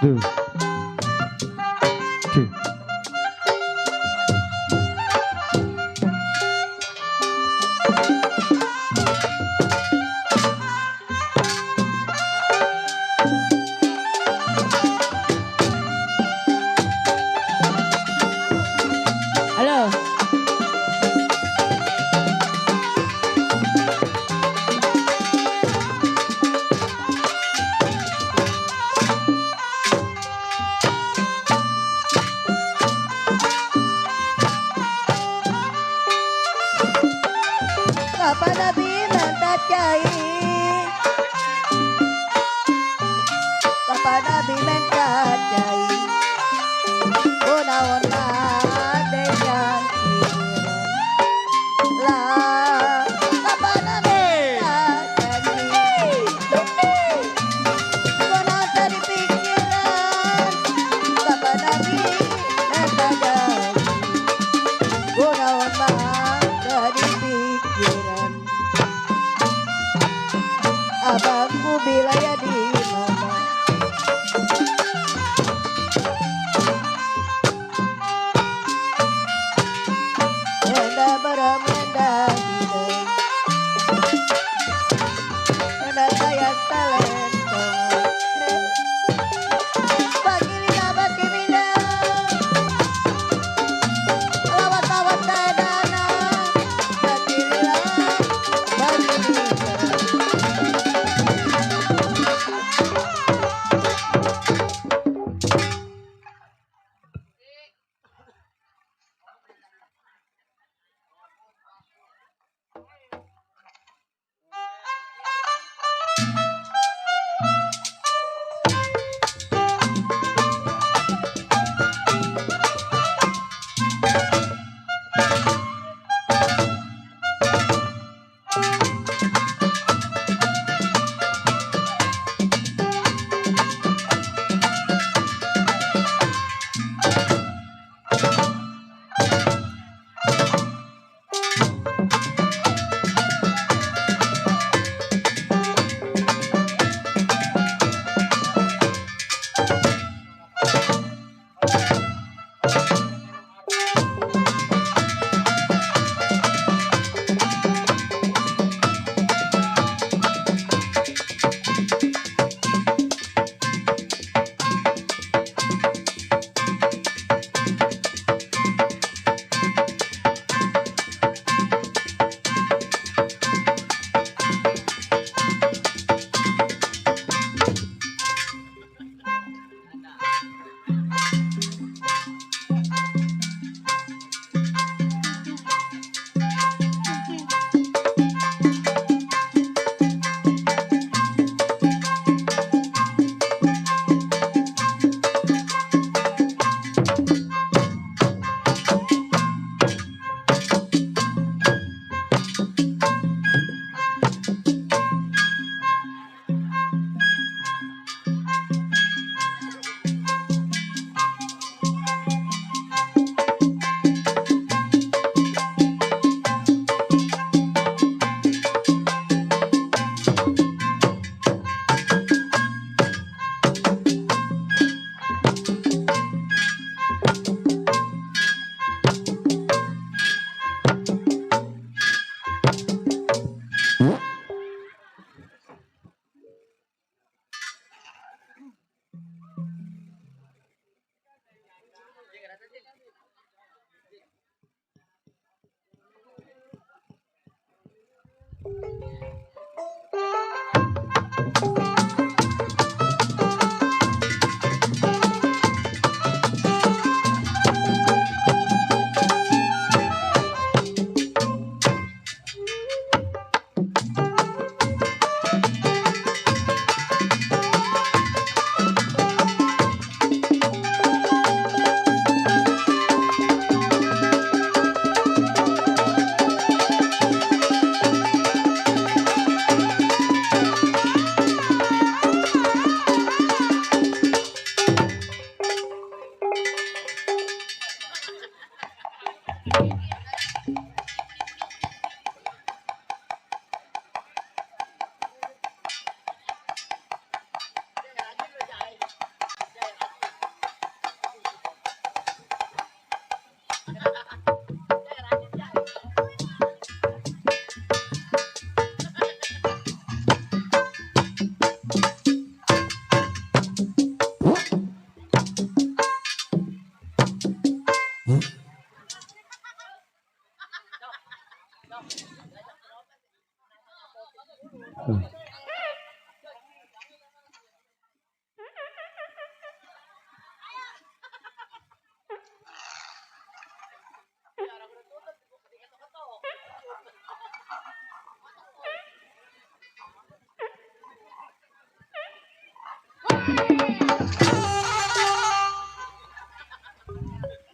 Duh. Duh. Halo. Kapan Nabi mentajai, kapan Nabi mentajai, gunawan adanya lah. Kapan Nabi mentajai, gunawan dari pikiran. Kapan Nabi mentajai, gunawan dari pikiran. Abangku bila ya di mana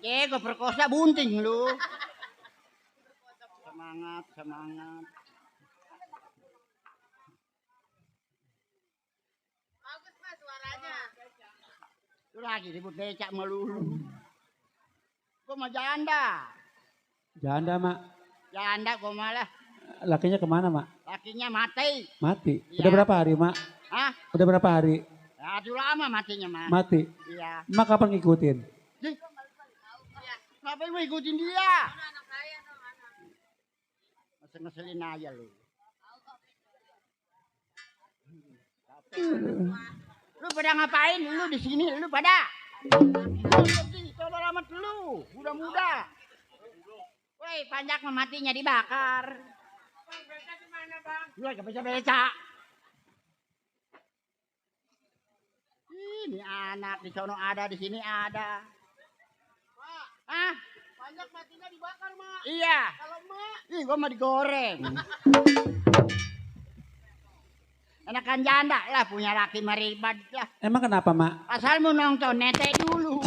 gue perkosa bunting lu. Semangat, semangat. Bagus Mas suaranya. Lu lagi ribut becak melulu. Gue mau janda. Janda, Mak. Janda gue malah. Lakinya kemana, Mak? Lakinya mati. Mati. Iya. Udah berapa hari, Mak? Hah? Udah berapa hari? Aduh lama matinya mah. Mati. Iya. Mak kapan ngikutin? Ih, ngapain lu ikutin dia? Anak saya dong anak. Ngeselin aja lu. Lu pada ngapain? Lu di sini, lu pada. Saudara amat lu, muda-muda. Woi, panjak mematinya dibakar. Bang, beca di mana, Bang? Lu gak bisa beca. Ini anak di sono ada, di sini ada. Mak, ah, Banyak matinya dibakar Mak. iya. Kalau Mak. Ih, gua mah digoreng. Enakan janda lah, punya laki meribad lah. Emang kenapa, Mak? Asal mau nonton netek dulu.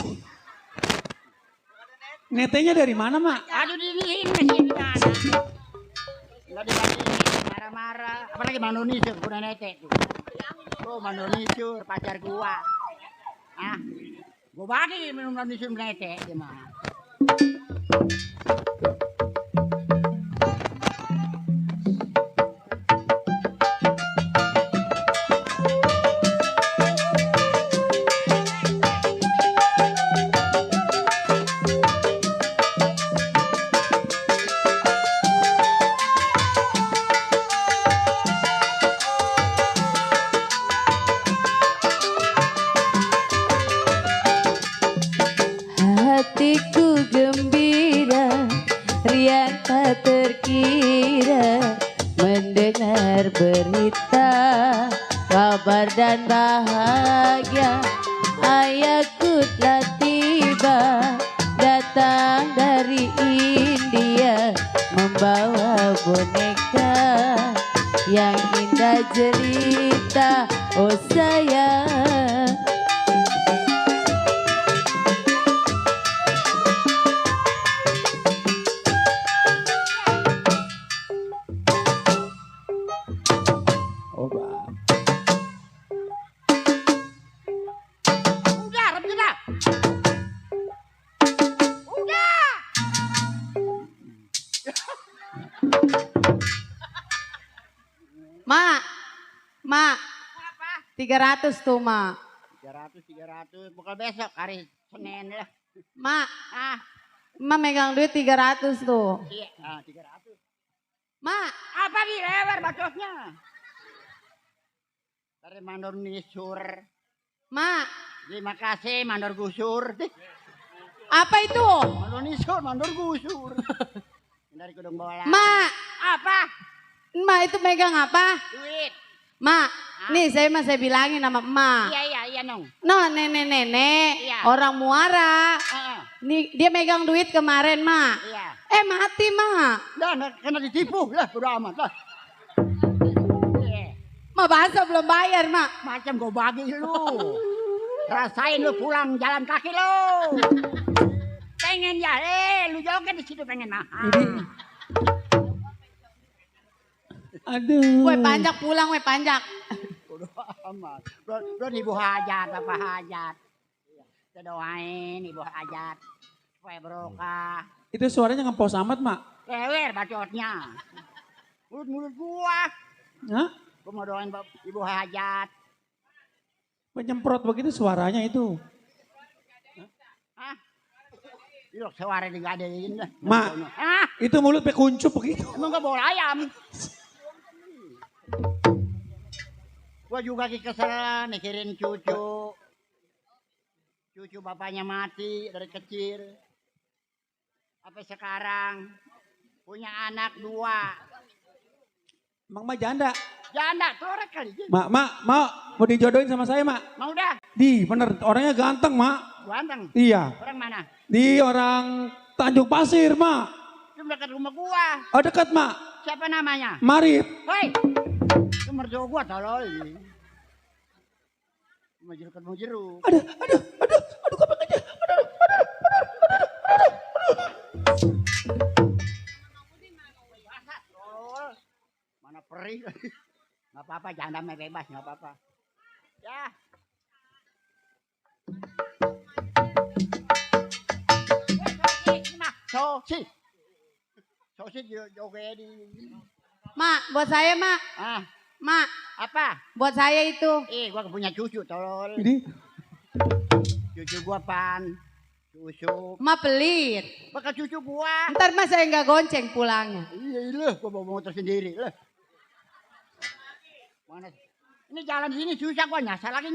Netenya dari mana, Mak? Aduh di sini mana? Enggak dibandingin marah-marah. Apalagi Mandonisur punya netek tuh. Oh Mandonisur pacar gua. Ah, gua bagi minum Mandonisur netek dia mah. Hatiku gembira, riang tak terkira mendengar berita, kabar dan bahagia. Ayahku telah tiba, datang dari India, membawa boneka yang indah jelita. Oh sayang, Oh, Bang. Udah, rebut dah. Udah. Mak, Mak, Apa? 300 tuh Mak. 300 bukan besok hari Senin lah. Mak, Ah, Mak megang duit 300 tuh. iya, 300. Mak, Apa nih lebar bacotnya? Dari mandor nisur. Mak, Terima kasih mandor gusur. apa itu? Mandor nisur, mandor gusur. Dari gedung bola. Mak, Apa? Mak itu megang apa? Duit. Mak, nih saya bilangin sama Emak. Iya nong. No, nenek-nenek, Iya. orang Muara. Ah, Nih dia megang duit kemarin, Mak. iya. Mati, Mak. Dah kena ditipu lah, bodo amat lah. Iya. Mak bahasa belum bayar, Mak. Macam gue bagi lu. Rasain lu pulang jalan kaki lu. Pengen ya, lu joget di situ pengen mahal. Ini. Aduh. Weh panjak pulang, weh panjak. Bodo amat. Belum ibu hajat apa hajat. Kita doain ibu hajat supaya berkah. Itu suaranya ngempos amat, Mak. Lewer bacotnya. Mulut gua. Hah? Gua mau doain ibu hajat. Penyemprot begitu suaranya itu. Hah? Yuk suara digadein dah. Mak. Hah? Itu mulut pe kuncup begitu. Emang gak bola ayam. Gua juga kesel mikirin cucu. Cucu bapaknya mati dari kecil. Sampai sekarang punya anak 2. Emang Mak janda. Janda torek kali. Mak, mau dijodohin sama saya, Mak. Mau dah. Di, bener, orangnya ganteng, Mak. Ganteng. Iya. Orang mana? Di orang Tanjung Pasir, Mak. Itu dekat rumah gua. Oh, dekat, Mak. Siapa namanya? Marip. Hei. Itu mertua gua tolol ini. Mau jeruk. Aduh, kok aja. Basah, tolol. Mana perih. Nggak apa-apa, janda mah bebas, nggak apa-apa. Ya. Sosis. Sosis juga di. Mak, buat saya mak. Ah, Mak, apa? buat saya itu. Gua punya cucu, tolol. Ini Cucu gua pan. Susu. Mak pelit. Bakal cucu gua. Ntar mas saya nggak gonceng pulangnya. Iya, gua bawa motor sendiri. Mana? Ini jalan sini susah gua nyasar lagi.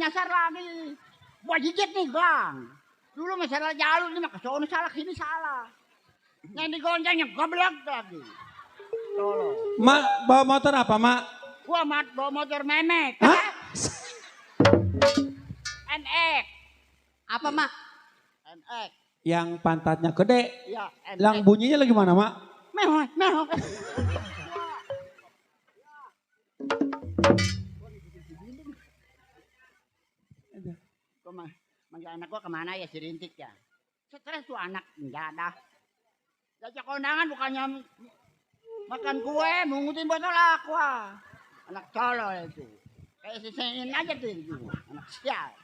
Gua gigit nih, Bang. Dulu masalah jalur ini mah kesono salah, sini salah. Yang digoncengnya goblok lagi. Tolong. Mak bawa motor apa, Mak? Gua bawa motor memek. Hah? NX. Apa mak? NX. Yang pantatnya gede. Iya, NX. Yang bunyinya lagi mana, Mak? Mehong. Manggil anak gua kemana ya si Rintik ya? Stres tuh anak enggak ada. Diajak kondangan bukannya makan kue, mungutin botol aqua. Anak tolol itu. Kayak si Sein aja tuh itu. Anak sial.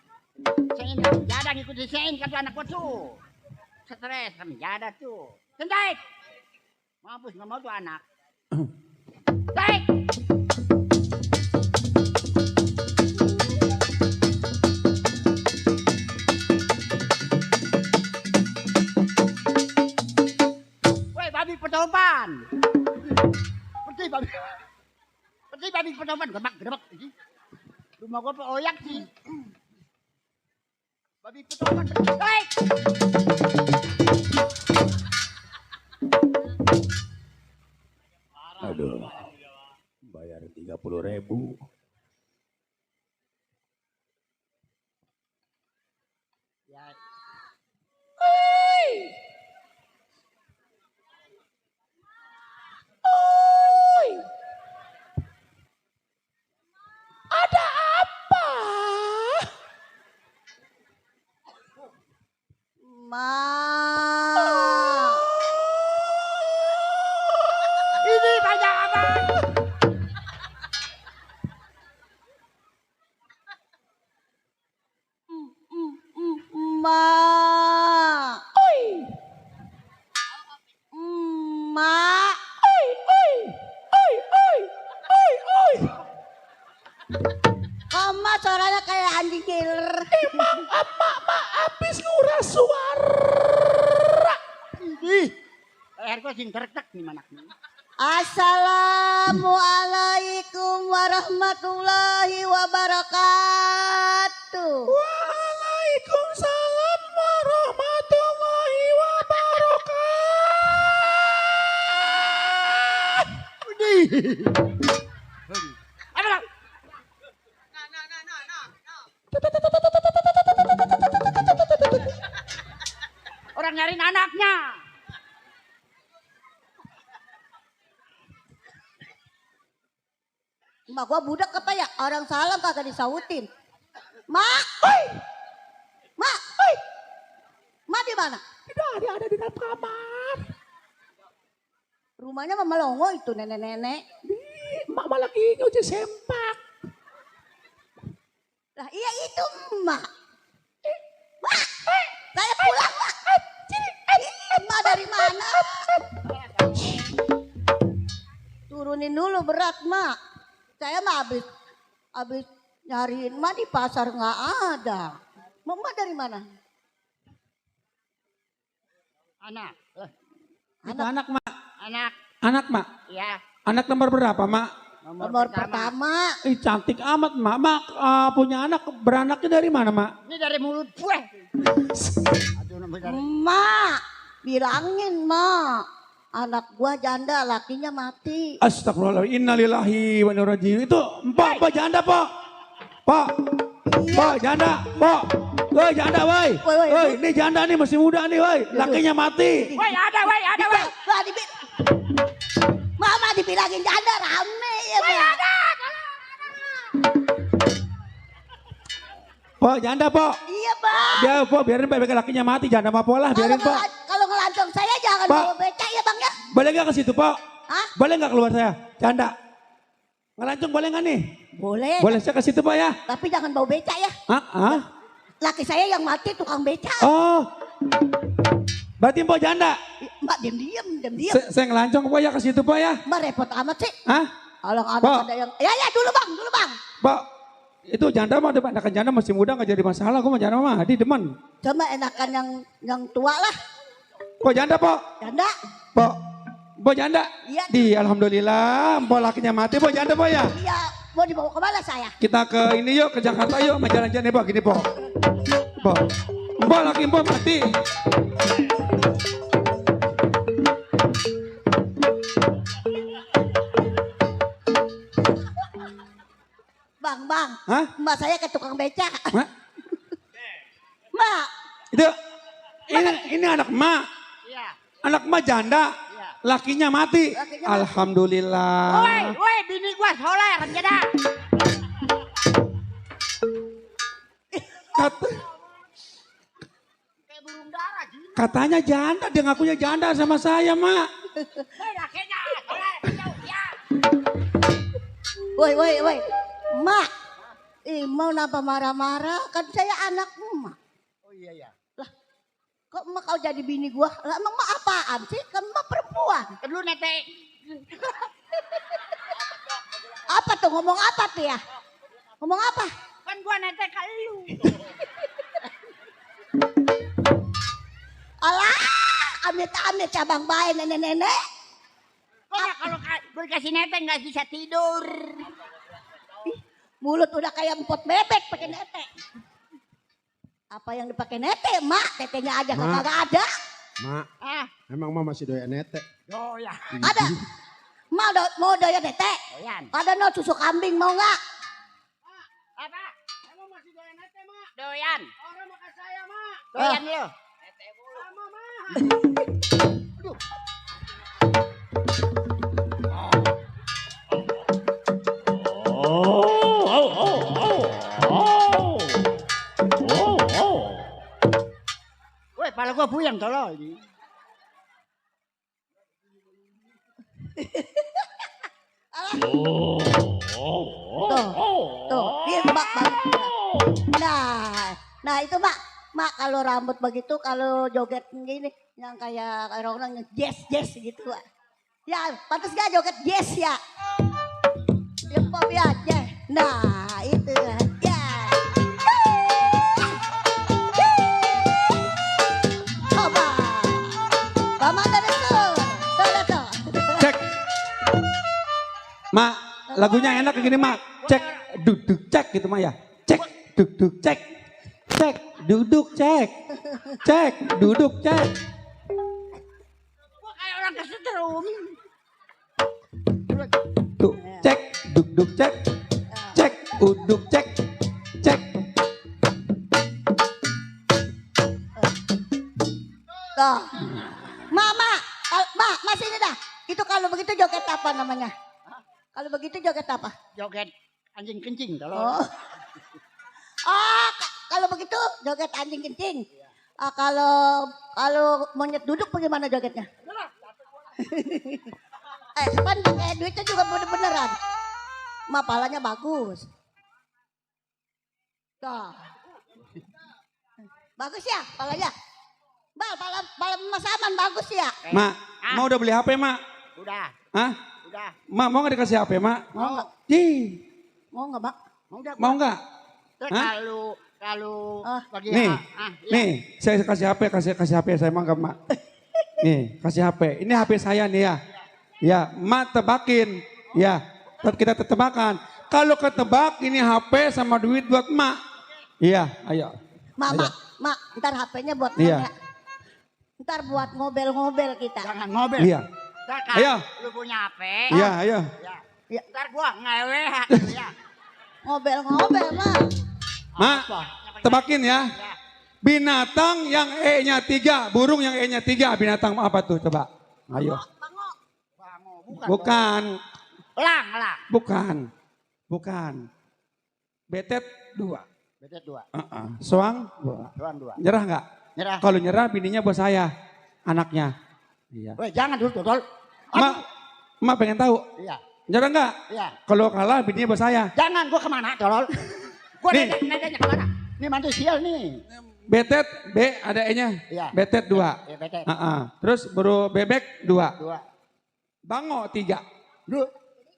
Sein enggak ada ngikut si Sein kan tuh anak gua tuh. Stres kami enggak ada tuh. Sentai. Mampus enggak mau tuh anak. Sentai. Petopan. Babi petopan gebak. Rumah gua peoyak sih. Babi petopan. Hei. Aduh. Bayar 30.000. Ya. Ada apa? Ma. Ini banyak apa? Ma. Ma. Koma suaranya kayak anjing killer. Habis nguras suara. Ih. Leher gua sing tertek nih manak nih. Assalamualaikum warahmatullahi wabarakatuh. Waalaikumsalam warahmatullahi wabarakatuh. Apa lah? Orang nyariin anaknya. Mak gua budak apa ya? Orang salam kagak disautin. Mak, mak, mak di mana? Ada di dalam kamar. Rumahnya Mama Longo itu nenek-nenek. Mama lagi nyuci sempak. Lah iya itu emak. Mak, saya pulang mak. Emak dari mana? Turunin dulu berat mak. Saya mah habis nyariin mah di pasar nggak ada. Mama dari mana? Anak. Itu anak, Mak. Anak. Anak, Mak. Ya. Anak nomor berapa, Mak? Nomor pertama. Cantik amat, Mak. Mak punya anak, beranaknya dari mana, Mak? Ini dari mulut gue. Aduh, nomor dari. Mak, bilangin mak. Anak gua janda, lakinya mati. Astagfirullahaladzim, innalillahi wa inna ilaihi raji'un. Itu, Pak janda, Pak. Pak, Pak janda, Pak. Woi janda, woi. Woi, ini janda nih masih muda nih, woi. Lakinya mati. Woi, ada, woi. Mama dibilangin janda rame ya, Woi, ada. Pak janda, Pak. Iya, Pak. Dia, Pak, biarin Pak, lakinya mati. Janda mah pola, biarin, Pak. Kalau ngelancong saya jangan Pak. bawa beca ya bang ya. Boleh nggak ke situ Pak? Hah? Boleh nggak keluar saya? Janda. Ngelancong boleh nggak nih? Boleh. Boleh saya ke situ Pak ya? Tapi jangan bawa beca ya. Hah? Laki saya yang mati tukang beca. Oh. Berarti Mbak janda? Mbak diam. Saya ngelancong Pak ya ke situ Pak ya? Mbak repot amat sih. Hah? Kalau Pak. ada yang, ya dulu bang. Pak, itu janda mah depan, kan janda masih muda nggak jadi masalah. Gue mah janda mah, di demen. Cuma enakan yang tua lah. Pak janda Pak? Janda. Pak janda? Iya. Alhamdulillah, Pak lakinya mati Pak janda Pak ya? Iya, mau dibawa kemana saya? Kita ke ini yuk, ke Jakarta yuk, jalan-jalan nih Pak, gini Pak. Pak laki Pak mati. Bang. Hah? Mbak saya ke tukang beca. Hah? Mbak. Itu, ini anak emak. Iya. Anak emak janda. Iya. Lakinya mati. Lakinya mati. Alhamdulillah. Woi, bini gua soleh, rencana. Kayak burung dara, gini. Katanya janda, dia ngakunya janda sama saya, Mak. Woi, lakinya soleh, jauh, ya. Woi. Mak. Mau napa marah-marah? Kan saya anak emak. Oh iya. Lah, kok emak kau jadi bini gua? Lah emang emak apaan sih? Kan emak perempuan. Lu nete. Apa tuh? Ngomong apa tuh ya? Ngomong apa? Kan gua nete ke lu. Alah, amit-amit cabang bayi nenek-nenek. Kok kalau gue kasih nete nggak bisa tidur. Mulut udah kayak empot bebek pakai nete. Apa yang dipakai nete, Mak? Tetenya aja Mak. kagak ada. Mak, Ah, emang Mak masih doyan nete? doyan. Ada. Mak mau doyan nete? Doyan. Ada no susu kambing mau nggak? Apa? Emang masih doyan nete, Mak? Doyan. Orang makan saya, Mak. Doyan lo. Sama, Mak. Woi, pala gua buyang tolong ini. Tuh, gimbak banget. Nah itu Mak kalau rambut begitu, kalau joget gini, yang kayak orang yang jazz gitu, Mak. Ya, pantas gak joget jazz ya? Yang pop ya, jazz. Nah itu, ya. Coba, Mama dari tuh. Cek. Mak, lagunya enak kayak gini, Mak. Cek, duduk, cek gitu, Mak ya. Cek, duduk, cek. Cek, duduk, cek. Cek, duduk, cek. Gua kayak orang kesetrum. Tuh, cek, duduk, cek. Cek, uduk, cek. Cek. Tuh. Mama, masih ini dah. Itu kalau begitu joget apa namanya? Kalau begitu joget apa? Joget anjing kencing tolong. Oh. Kalau begitu joget anjing kencing. Kalau monyet duduk bagaimana jogetnya? Kan pakai duitnya juga bener-beneran. Palanya bagus. Tuh. Bagus ya palanya? Pala Mas Aman bagus ya? Mak, mau udah beli HP, Mak? Udah, Hah? udah. Mak, mau gak dikasih HP, Mak? Mau nggak? Mau nggak, Mak? Mau gak? Terus Hah? kalau Ah. bagi Nih, iya. nih, saya kasih HP, kasih HP saya mah Mak. Nih, kasih HP. Ini HP saya nih ya. Ya, Mak tebakin. Ya, kita tebakan. Kalau ketebak ini HP sama duit buat Mak. Iya, ayo. Mak, ntar HP-nya buat Iya. mana? Ntar buat ngobel-ngobel kita. Jangan mobil. Iya. Ntar Ayo. lu punya HP. Iya, ayo. Ya. Ya. Ntar gua ngewe. Ya. Ngobel-ngobel, Mak. Mak, tebakin ya. Ya. Binatang yang E-nya 3, burung yang E-nya 3, binatang apa tuh coba? Ayo. Bango, Bukan, Lang. bukan. Betet 2. Betet 2. Soang 2. Doang 2. Nyerah nggak? Nyerah. Kalau nyerah bininya buat saya, anaknya. Iya. Weh, jangan dulu tol. Mak pengen tahu. Iya. Nyara enggak? Iya. Kalau kalah bininya buat saya. Jangan, gua kemana tolol? Gua Nih. nanya kemana? Ini mantu sial nih. Betet B ada E-nya. Iya. Betet 2. Ya, betet. Terus baru bebek 2. 2. Bango 3. Lu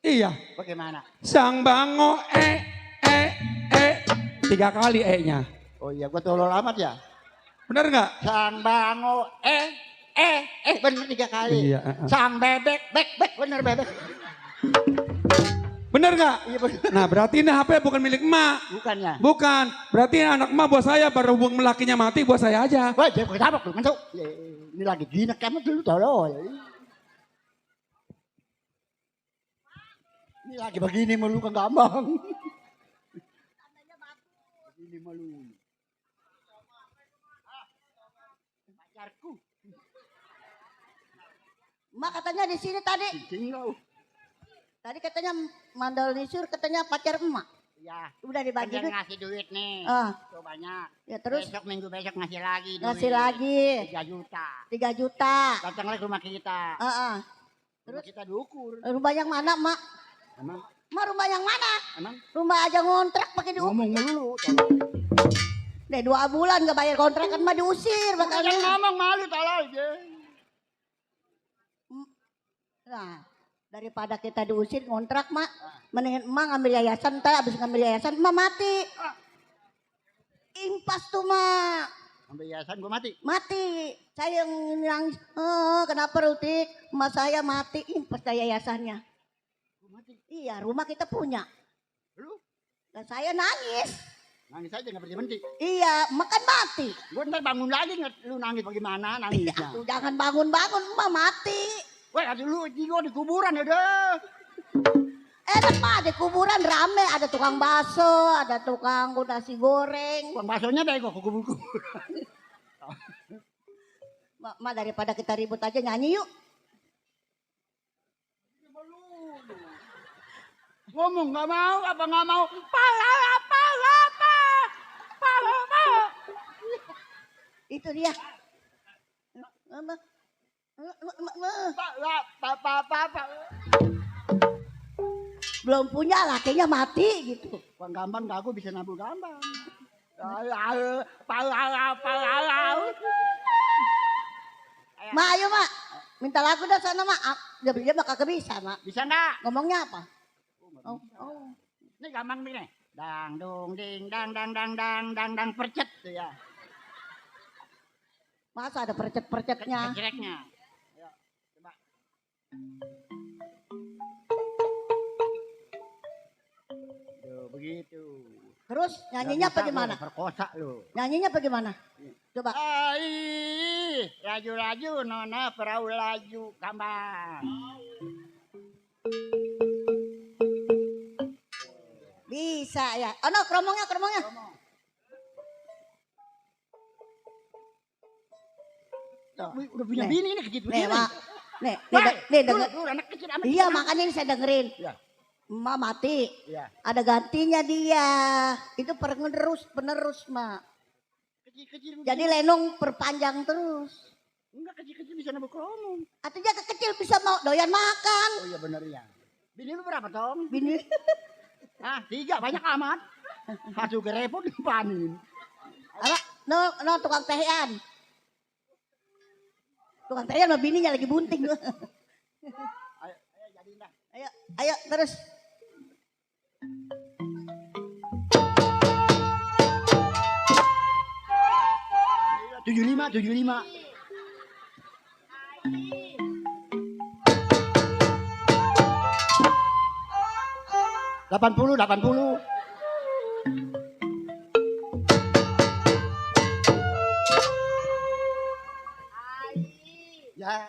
Iya. bagaimana? Sang bango 3 kali E-nya. Oh iya, gua tolol amat ya. Bener nggak? Sang bango bener 3 kali. Iya. Sang bebek bek bener bebek. Bener nggak? Iya bener. Nah berarti ini HP bukan milik emak. Bukannya. Bukan. Berarti anak emak buat saya, berhubung lakinya mati buat saya aja. Wah, jangan ketabrak lu, mantu. Ini lagi gini kamu dulu tolol. Ini lagi begini melu kan gampang. Begini melu. Pacarku. Mak katanya di sini tadi. Tinggal. Tadi katanya mandal nisur katanya pacar emak. Ya. Udah dibagi Dia duit. ngasih duit nih. Ah, Tuh banyak. ya terus Besok minggu besok ngasih lagi duit. ngasih lagi 3 juta. 3 juta. Datang lagi ke rumah kita. Heeh. Terus kita diukur. Rumah yang mana, Mak? Emang Mak rumah yang mana? emang Rumah aja ngontrak pakai diukur. ngomong melulu. Deh 2 bulan gak bayar kontrakan mah diusir Jangan makanya. ngomong malu tolol. Nah, daripada kita diusir kontrak, Mak. Mendingan emak ngambil yayasan, ntar abis ngambil yayasan emak mati. Impas tuh, Mak. Sampai yayasan gua mati. Mati. Saya yang nangis. Kenapa Rutik? Emak saya mati. Impas dah yayasannya. Gua mati. Iya, rumah kita punya. Lu Dan saya nangis. nangis aja nggak berhenti. Iya, emak kan mati. Gua ntar bangun lagi lu nangis bagaimana nangisnya. Tuh, jangan bangun-bangun, emak mati. Weh, dulu di kuburan ya deh. Enak mah di kuburan rame, ada tukang bakso, ada tukang nasi goreng. Bang baksonya deh gua ke kuburan. Mak daripada kita ribut aja nyanyi yuk. Ngomong nggak mau, apa nggak mau? Pala. Itu dia. Pala. Belum punya lakinya mati gitu. Bang Gambang gak bisa nabung Gambang. Mak ayo mak. Minta lagu dah sana mak. Dia bakal kebisa mak. Bisa nggak? Ngomongnya apa? Oh. Ini gampang nih. Dang dong ding dang percet tuh ya. Masa ada percet-percetnya. Kecreknya. Ayo, coba. Tuh, begitu. Terus nyanyinya apa Nggak bisa, gimana? gua perkosa lu. Nyanyinya apa gimana? Coba. Ai, laju nona perahu laju Gambang. Bisa ya. Oh no, kromongnya. Tuh. Udah punya Nih. bini ini kecil Nih, begini. mak. Nih, Weh, denger. lu anak kecil amat. Iya, makanya ini saya dengerin. Iya. Emak mati. Iya. Ada gantinya dia. Itu penerus, mak. Kecil-kecil. Jadi lenong perpanjang terus. Enggak kecil-kecil bisa nabok kromong. Atau dia kecil bisa mau doyan makan. Oh iya benar ya. Bini lu berapa Tom? Bini. Ah 3 banyak amat. Satu gerepot dipanin. Apa? No, tukang tehean. Tukang tehean sama bininya lagi bunting. Ayo jadiin dah. Ayo terus. Tujuh lima. 80. Ya.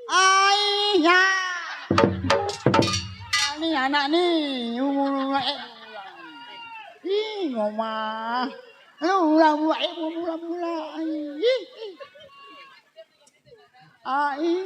Ainya. Ini anak nih. Ih, ngomah. Mula. Ai.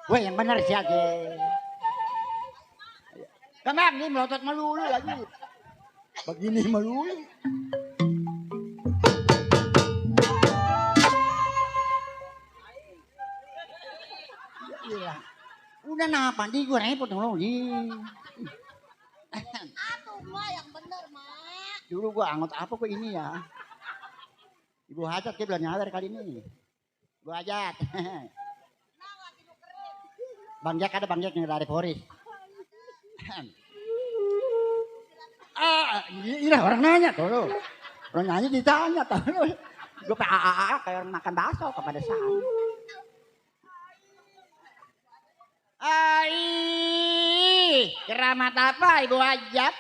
Woi yang benar sih aja. Kemang ini melotot melulu lagi. Begini melulu. Iya. Udah napa di gue repot dong di. Aduh, mak yang bener, mak. Dulu gue angot apa kok ini ya. Ibu hajat dia belum nyawer kali ini. Ibu hajat. Bang Jack ada Bang Jack yang dari Boris. Iya orang nanya tuh lo. Orang nanya ditanya tuh lo. Gue PAA kayak orang makan bakso kepada saat. Keramat apa Ibu Hajat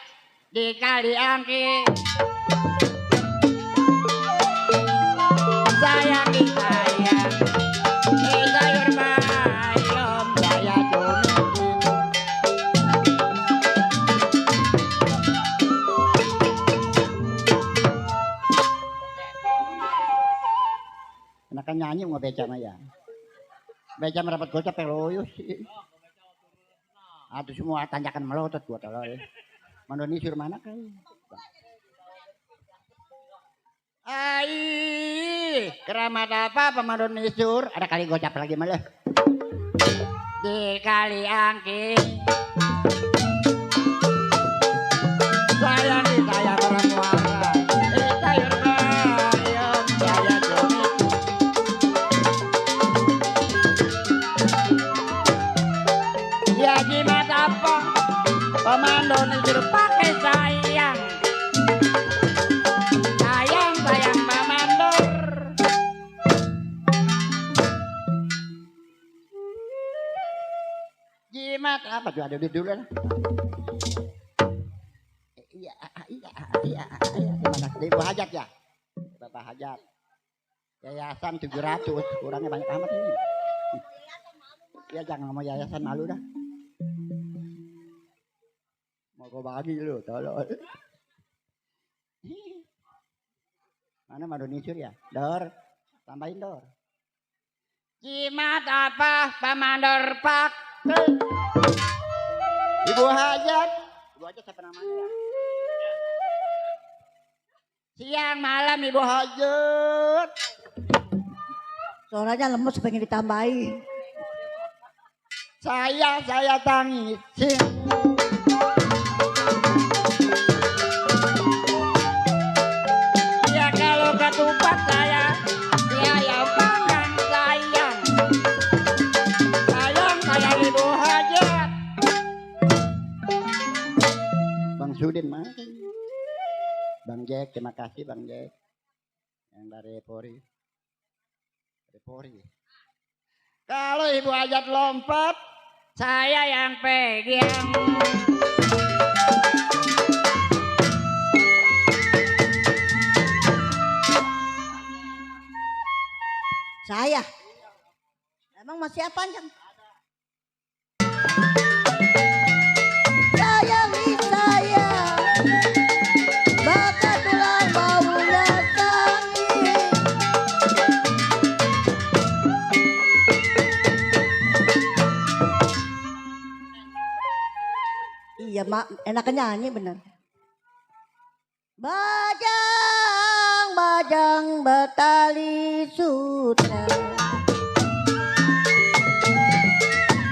di Kali Angke? Sayangi sayang, sayur bayam, saya domitin. Enakan nyanyi mau beca mah ya. Beca merapat gocap peloyus sih. Aduh semua tanjakan melotot gua tolol. Mandoni sur mana kan? Keramat apa Mandoni sur? Ada kali gocap lagi malah. Di Kali Angke. Sayang di saya orang muara. Sayur bayam saya domit. Ya jimat apa? Mandoni sur pakai sayang. Sayang Pak Mandor. Jimat apa tuh ada dulu lah. Iya. Gimana? Ibu Hajat ya? Bapak Hajat. Yayasan 700, kurangnya banyak amat ini. Ya jangan ngomong yayasan malu dah. Mau gue bagi lu, tolong. Mana Mandoni sur ya? Dor, tambahin Dor. Jimat apa Pak Mandor Pak? Ibu Hajat. Ibu Hajat siapa namanya? Siang malam Ibu Hajat. Suaranya lemes pengen ditambahin. Saya tangisin. Ya kalau ketupat saya yang panggang sayang. Sayang Ibu Hajat. Bang Sudin mah. Bang Jack, terima kasih Bang Jack. Yang dari Polri. Kalau Ibu Hajat lompat, saya yang pegang. Saya. Emang masih panjang? Sayangi saya, bakat tulang baunya tangi. Iya mak, enak nyanyi bener. Bajang bertali sutra.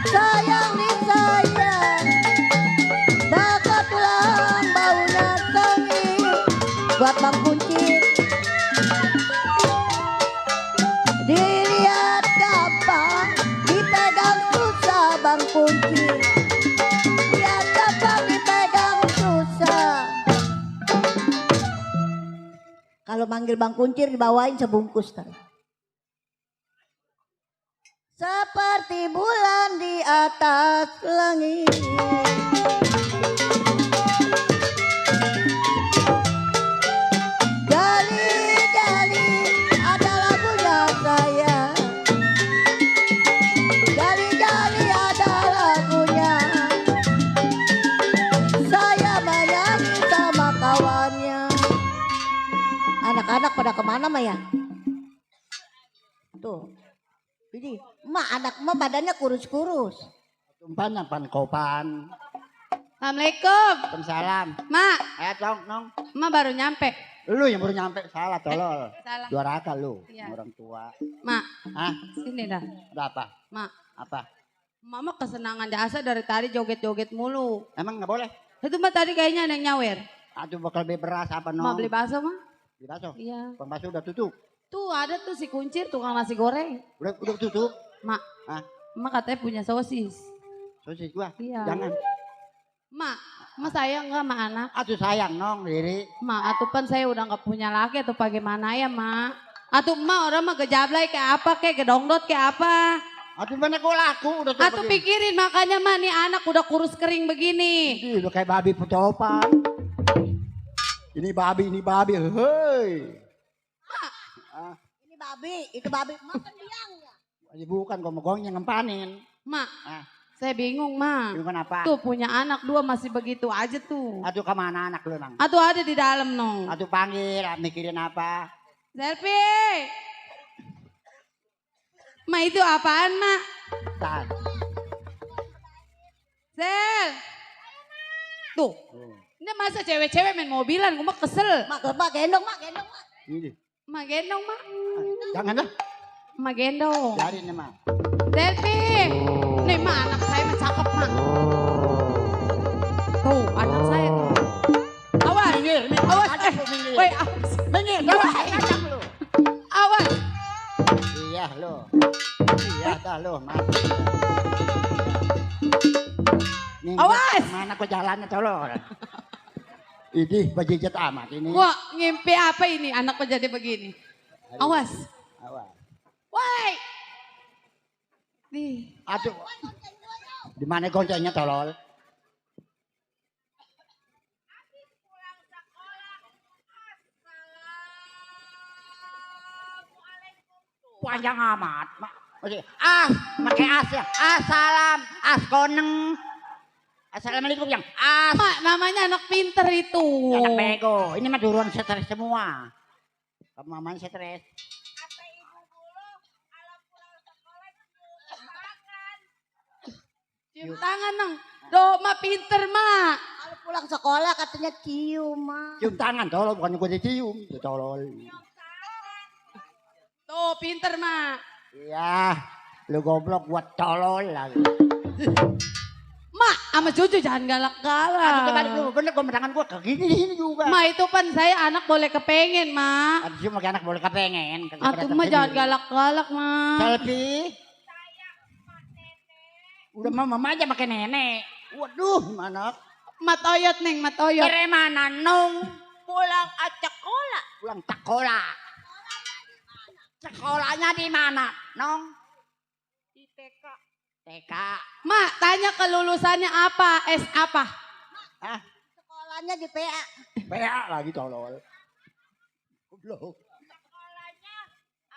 Sayang di sayang, bakat tulang baunya tangi. Buat Bang Kunci, dilihat gampang, dipegang susah Bang Kunci. Lihat gampang, dipegang susah. Kalau manggil Bang Kuncir dibawain sebungkus kan. Seperti bulan di atas langit. Jali-jali ada lagunya saya. Jali-jali ada lagunya. Saya menyanyi sama kawannya. Anak-anak pada kemana Maya? Tuh. Ini, mak anak mak badannya kurus-kurus. Tumpannya pankopan. Assalamualaikum. Salam. Mak, Tong, nong. Ma baru nyampe. Lu yang baru nyampe, salah tolol. Salah. Juara akal lu, Iya. orang tua. Mak, Hah? sini dah. Ada apa? Mak, Apa? Mama kesenangan jasa dari tadi joget-joget mulu. Emang nggak boleh? Itu mah tadi kayaknya ada yang nyawer. Aduh bakal beli beras apa Ma nong? beli bakso mah? Beli bakso? Iya. Bang bakso udah tutup? Tuh ada tuh si kuncir tukang nasi goreng. Udah tutup? Mak, Hah? Ma katanya punya sosis. Sosis gua? Iya. Jangan. Ma sayang nggak sama anak? Aduh sayang nong, diri. Ma, atuh pan saya udah nggak punya laki atau bagaimana ya, Ma? Atuh Ma orang mah gejablay kayak apa, kayak gedongdot kayak apa? Aduh mana gua laku udah tuh Atuh begini. pikirin makanya Ma nih anak udah kurus kering begini. Ih, udah kayak babi pucopan. Ini babi, hei. Ini babi, itu babi. Makan biangnya. Ini bukan gomong-gomong yang ngempanin. Ma, Ah. saya bingung Ma. Bukan apa? Tuh punya anak dua masih begitu aja tuh. Aduh kemana anak lu nang? Atuh ada di dalam nong. Aduh panggil, mikirin apa? Selfie. Ma itu apaan Ma? Tan. Sel. Tuh. Ini masa cewek-cewek main mobilan, gue mah kesel. Mak gendong, mak. Ini. Ma gendong Ma. Jangan dah. Ma gendong. Biarin ya, Ma. Selfie. Nih Ma anak saya mah cakep Ma. Tuh anak saya tuh. Awas. Minggir, minggir. Awas. Ajak lu, minggir. Woi awas. Minggir, ajak lu. Awas. Iya lo. Iya dah lo, mati. Minggir. Awas. Mana kok jalannya tolol. Ini bajijat amat ini. Wah ngimpi apa ini anak kok jadi begini. Awas. Awas. Woi. Nih. Aduh. Di mana goncengnya tolol? Panjang amat. Pakai as ya. Assalam, askoneng. Assalamualaikum yang as. Mak namanya anak pinter itu. Ya, anak bego. Ini mah duluan stres semua. Kamu mamanya stres. Cium tangan nang. Doh mak pinter mak. Kalau pulang sekolah katanya cium, mak. Cium tangan tolol, bukan gue dicium. Itu tolol. Tuh pinter mak. Iya. Lu goblok buat tolol lagi. Mak sama cucu jangan Aduh galak-galak. kebalik lu. Bener gue tangan gue ke gini juga. Mak itu kan saya anak boleh kepengen mak. Aduh cuma anak boleh kepengen. Atuh mah jangan galak-galak mak. Selfie. Udah mama aja pakai nenek. Waduh, mana? Matoyot neng matoyot. Kere mana nong? Pulang sekolah. Pulang sekolah. Sekolahnya di mana, nong? Di TK. TK. Mak tanya kelulusannya apa? S apa? Hah? Sekolahnya di PA. PA lagi tolol. Goblok.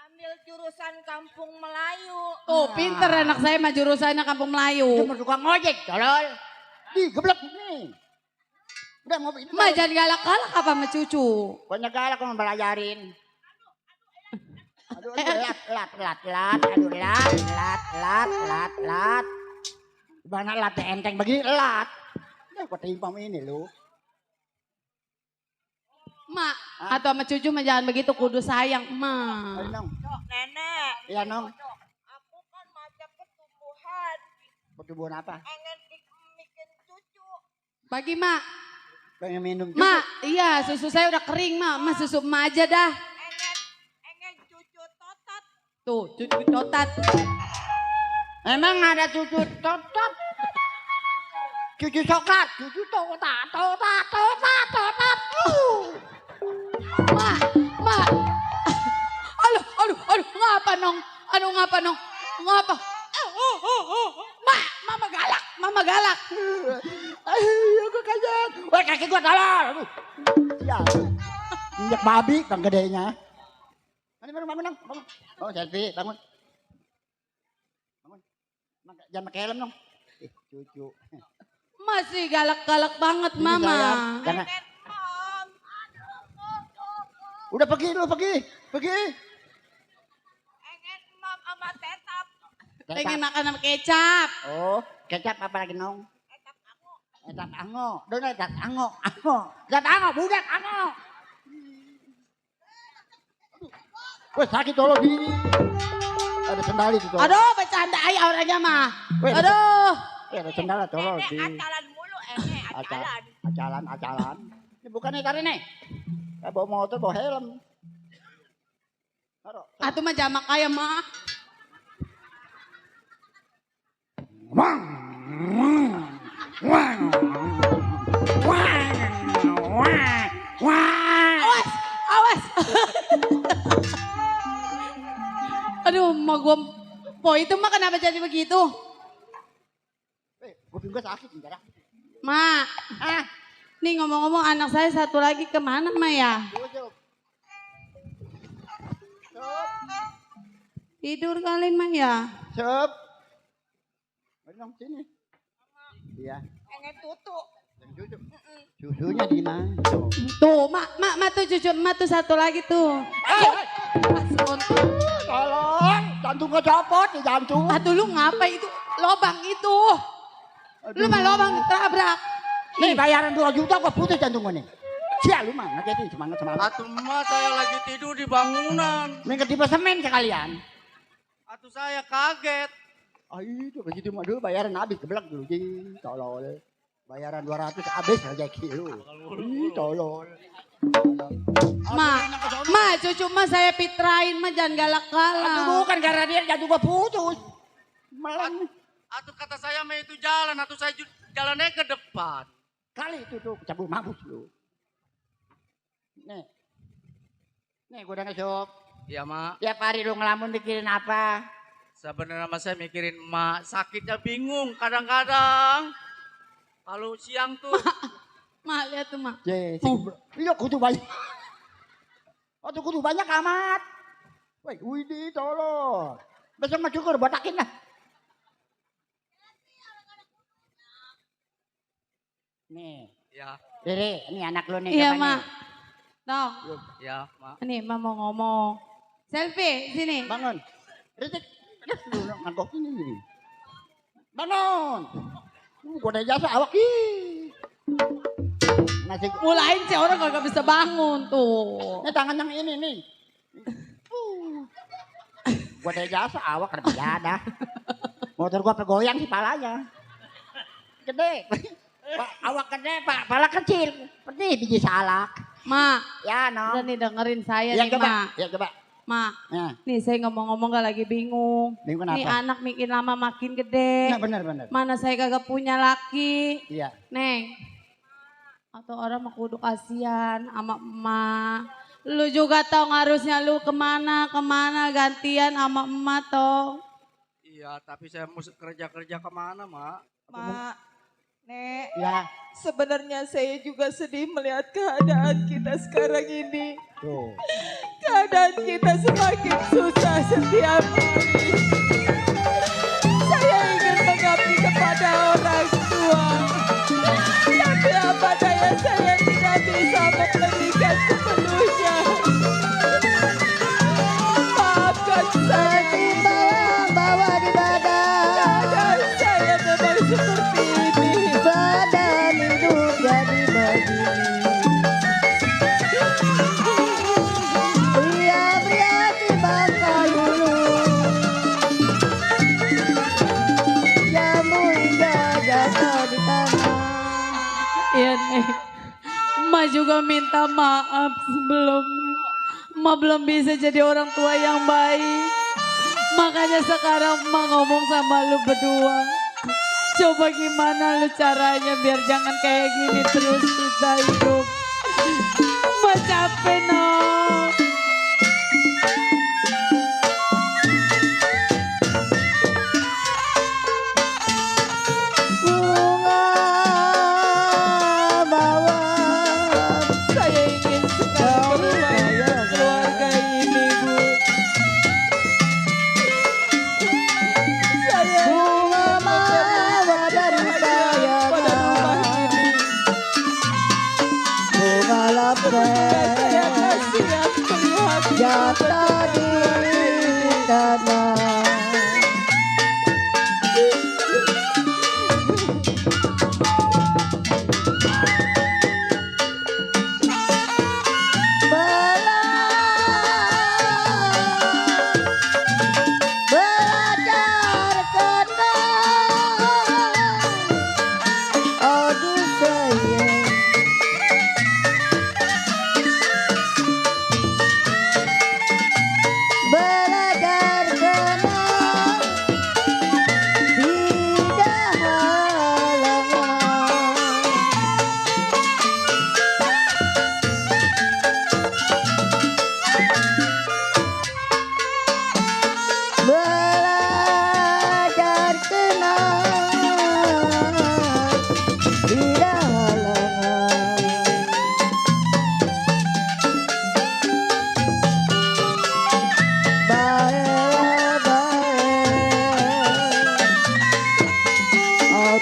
Ambil jurusan Kampung Melayu. Tuh pinter anak saya mah jurusannya Kampung Melayu. Cuma tukang ngojek, tolol. Di geblek nih. Udah mau ini. Mak jangan galak-galak apa sama cucu. Banyak galak kamu belajarin. Aduh, aduh, lat. Mana lat enteng begini, lat. Ya, kok timpam ini lu. Mak atau sama cucu mah jangan begitu kudu sayang Ayo, mak. nong. Nenek, Iya, nong. aku kan macam pertumbuhan. Pertumbuhan apa? Pengen bikin cucu. Bagi mak. Pengen minum juga. Mak iya susu saya udah kering mak. Mak susu emak aja dah. Pengen cucu totot. Tuh cucu totat. Emang ada cucu totot? Cucu coklat, cucu totat. Mak. Aduh, ngapa nong? Aduh ngapa nong? Ngapa? Mak, mama galak. Ayo, gue kaget. Wah, kaki gue tolol. Ya, injek babi bang gedenya. Bangun, nong. Bangun. Oh, selfie, bangun. Bangun. Jangan pakai helm, nong. Cucu. Masih galak-galak banget Ini mama. sayang. Jangan. Udah pergi lu, pergi. Pengen mam sama tetap. Pengen makan sama kecap. Oh, kecap apa lagi nong? Etat ango. Doon etat ango. Etat ango, budak ango. Weh, sakit tolong di. Ada sendal itu. Aduh, bercanda ay orangnya mah. Weh, Aduh. ada sendal tolong di. Acalan mulu acalan. Acalan. Ini bukan itar ini. Bawa motor, bawa helm. Taruh. Atuh mah jamak aya mah. Wang. Awas, awas. Aduh, mah gua po itu mah kenapa jadi begitu? Kuping gue sakit enggak? Ma, Ah, nih ngomong-ngomong anak saya satu lagi kemana Ma ya? duduk. Tidur kali Ma ya? Sup. Benyong sini. Iya. Engen tutu. Dan cucu. Susunya di mana? Tuh, Ma tuh cucu Ma tuh satu lagi tuh. Tolong, jantung kecopot di jantung. Atuh lu ngapa itu? Lobang itu. Lu mah lobang tabrak. Nih bayaran 2 juta kok putus jantung gue nih. Sial lu mah, ngagetin semangat. Atuh mah saya lagi tidur di bangunan. Nih ketiba semen sekalian. Atuh saya kaget. Ah itu begitu mah dulu bayaran habis keblak dulu. Tolol. Bayaran 200 habis aja kilo. Tolol. Ma, cucu Ma saya pitrain Ma jangan Aduh galak-galak. bukan karena dia jantung gue putus. Malam. Atuh kata saya mah itu jalan, atuh saya jalannya ke depan. Kali itu tuh cabut mabus lu. Nih. Nih gue udah ngesop. Iya mak, Tiap hari lu ngelamun mikirin apa? sebenarnya mah saya mikirin emak sakitnya bingung kadang-kadang. Kalau siang tuh, Ma lihat tuh Ma. Iya kudu banyak. Oh tuh kudu banyak amat. Woi, Widi tolong. Besok mah cukur botakin lah. Nih, ya, Rere, ini anak lu nih. Iya kapan Ma. nih? Dong, ya mak. nih Ma mau ngomong. Selfie sini. Bangun. Rizik, lu ngangkok ini. Bangun. Gua ada jasa awak. Nasi Mulain sih orang kagak bisa bangun tuh. ini tangan yang ini nih. Gua ada jasa awak kerja dah. Motor gua pergoyang sih palanya. Gede. Awak gede, pala kecil. Seperti biji salak. Ma, Ya, no. udah nih dengerin saya Ya nih coba, Ma. ya coba. Ma, Nah, nih saya ngomong-ngomong gak lagi bingung. bingung Nih apa? anak makin lama makin gede. Nah, benar. Mana saya kagak punya laki. Iya. Neng. Atau orang mah kudu kasihan sama emak. Lu juga tau harusnya lu kemana gantian sama emak toh. Iya, tapi saya mesti kerja kemana mak? Mak, Nek, Ya, sebenarnya saya juga sedih melihat keadaan kita sekarang ini. tuh. Keadaan kita semakin susah setiap hari. Saya ingin mengabdi kepada orang tua. Tapi apa daya saya tidak bisa memberikan sepenuhnya. Maafkan saya. Bawa di badan, Keadaan saya memang seperti ini. badan hidup jadi begini. Pria-pria di bangkai hulu, jamu indah jatuh di tanah. Iya nih. Emak juga minta maaf sebelumnya. Emak belum bisa jadi orang tua yang baik. Makanya sekarang emak ngomong sama lu berdua. Coba gimana lu caranya biar jangan kayak gini terus kita hidup. Emak capek noh. Bunga mawar, Saya ingin sekali keluar keluarga ini, Bu. Saya bunga mawar dari pada rumah kayangan, ini. bunga Saya lepet, kasih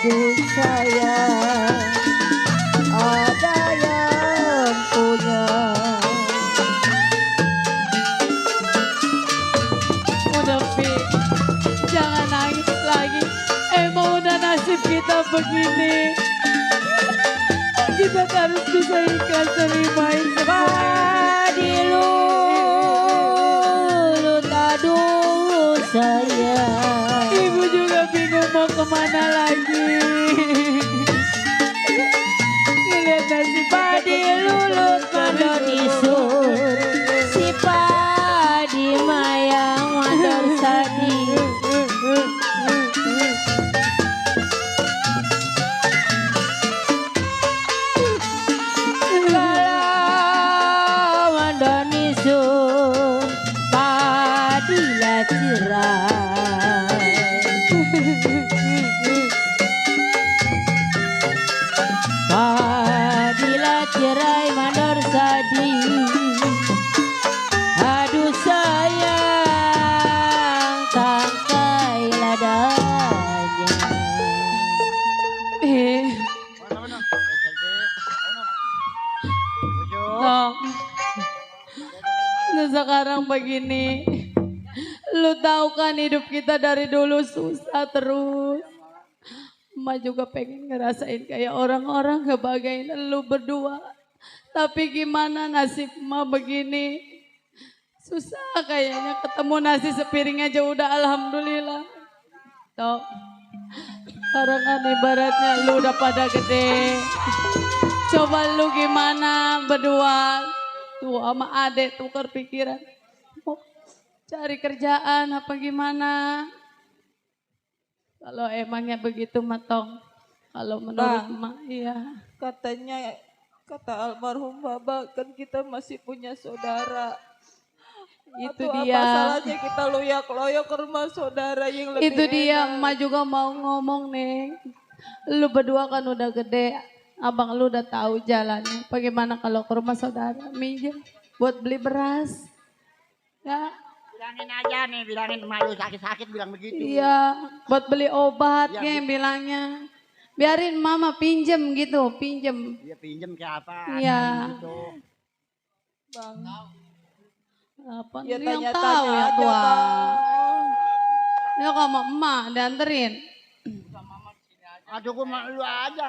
aduh sayang, ada yang punya. Udah Pi, jangan nangis lagi. Emang udah nasib kita begini. Kita harus bisa ikhlas terimain semua. Padilulut aduh sayang. Ibu juga bingung mau kemana lagi. Ngeliat nasib Padilulut mandor isun, si padi mayang mandor sadi. Kalau mandor isun, padilah cerai. Padilah cerai mandor sadi. Aduh sayang, tangkai ladanya. Tong, nah sekarang begini, lu tahu kan hidup kita dari dulu susah terus. Emak juga pengen ngerasain kayak orang-orang ngebagain lu berdua. Tapi gimana nasib emak begini? Susah kayaknya, ketemu nasi sepiring aja udah alhamdulillah. Tok, sekarang kan ibaratnya lu udah pada gede. Coba lu gimana berdua tuh sama adek tukar pikiran. Mau cari kerjaan apa gimana? Kalau emangnya begitu matong. Kalau menurut emak iya. Katanya, kata almarhum Baba, kan kita masih punya saudara. Itu Atau dia. apa salahnya kita loyak-loyak ke rumah saudara yang lebih Itu dia enak. emak juga mau ngomong nih. Lu berdua kan udah gede. Abang lu udah tahu jalannya. Bagaimana kalau ke rumah saudara minjem buat beli beras? Ya, Bilangin aja nih, bilangin emak lu sakit-sakit bilang begitu. iya, buat beli obat Ya, kayak bilangnya. Biarin mama pinjem gitu, pinjem. Dia pinjem kayak apa? Iya. Gitu. Bang, Apa ya lu yang tanya-tanya tahu ya aja, tua. Bang. Ya sama emak dianterin. Aduh, gua sama lu aja.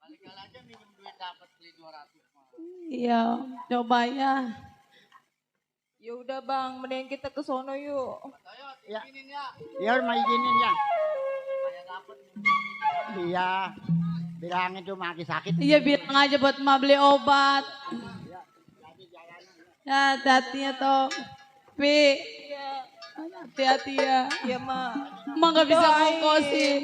Kali-kali aja minjem duit dapat beli 200 mah. Iya, coba ya. Ya udah Bang, mending kita ke sono yuk. Ya. Ya udah izinin ya. Iya. Bilangin tuh maki sakit. Iya bilang aja buat emak beli obat. Ya hati-hati ya toh. Pi, hati-hati ya. Ya Ma, Emak gak bisa Doain. ngongkosin.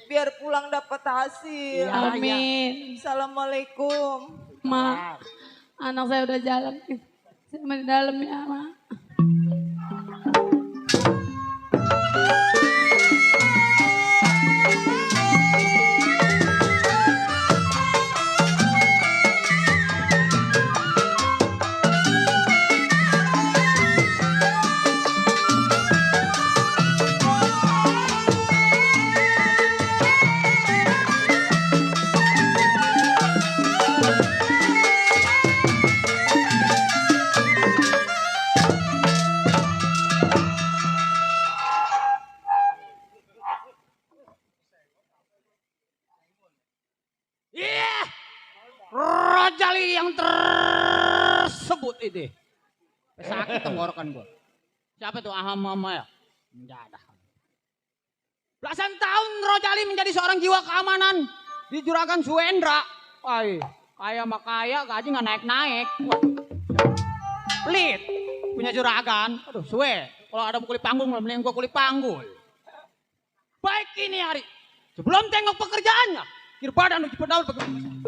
biar pulang dapat hasil. Iya. Amin. Assalamualaikum. Mak, anak saya udah jalan. Saya di dalam ya, Mak. Iya. Rojali yang tersebut itu. Sakit tenggorokan gua. Siapa tuh Aham Mama ya? Enggak ada. Belasan tahun Rojali menjadi seorang jiwa keamanan di Juragan Suendra. Ay, kaya mah kaya, gaji nggak naik-naik. Pelit punya juragan. Aduh, suwe. Kalau ada kuli panggung, mending gua kuli panggul. Baik ini hari. Sebelum tengok pekerjaannya, kir badan uji pedal pekerjaan.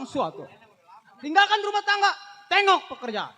sesuatu. Tinggalkan rumah tangga, tengok pekerjaan.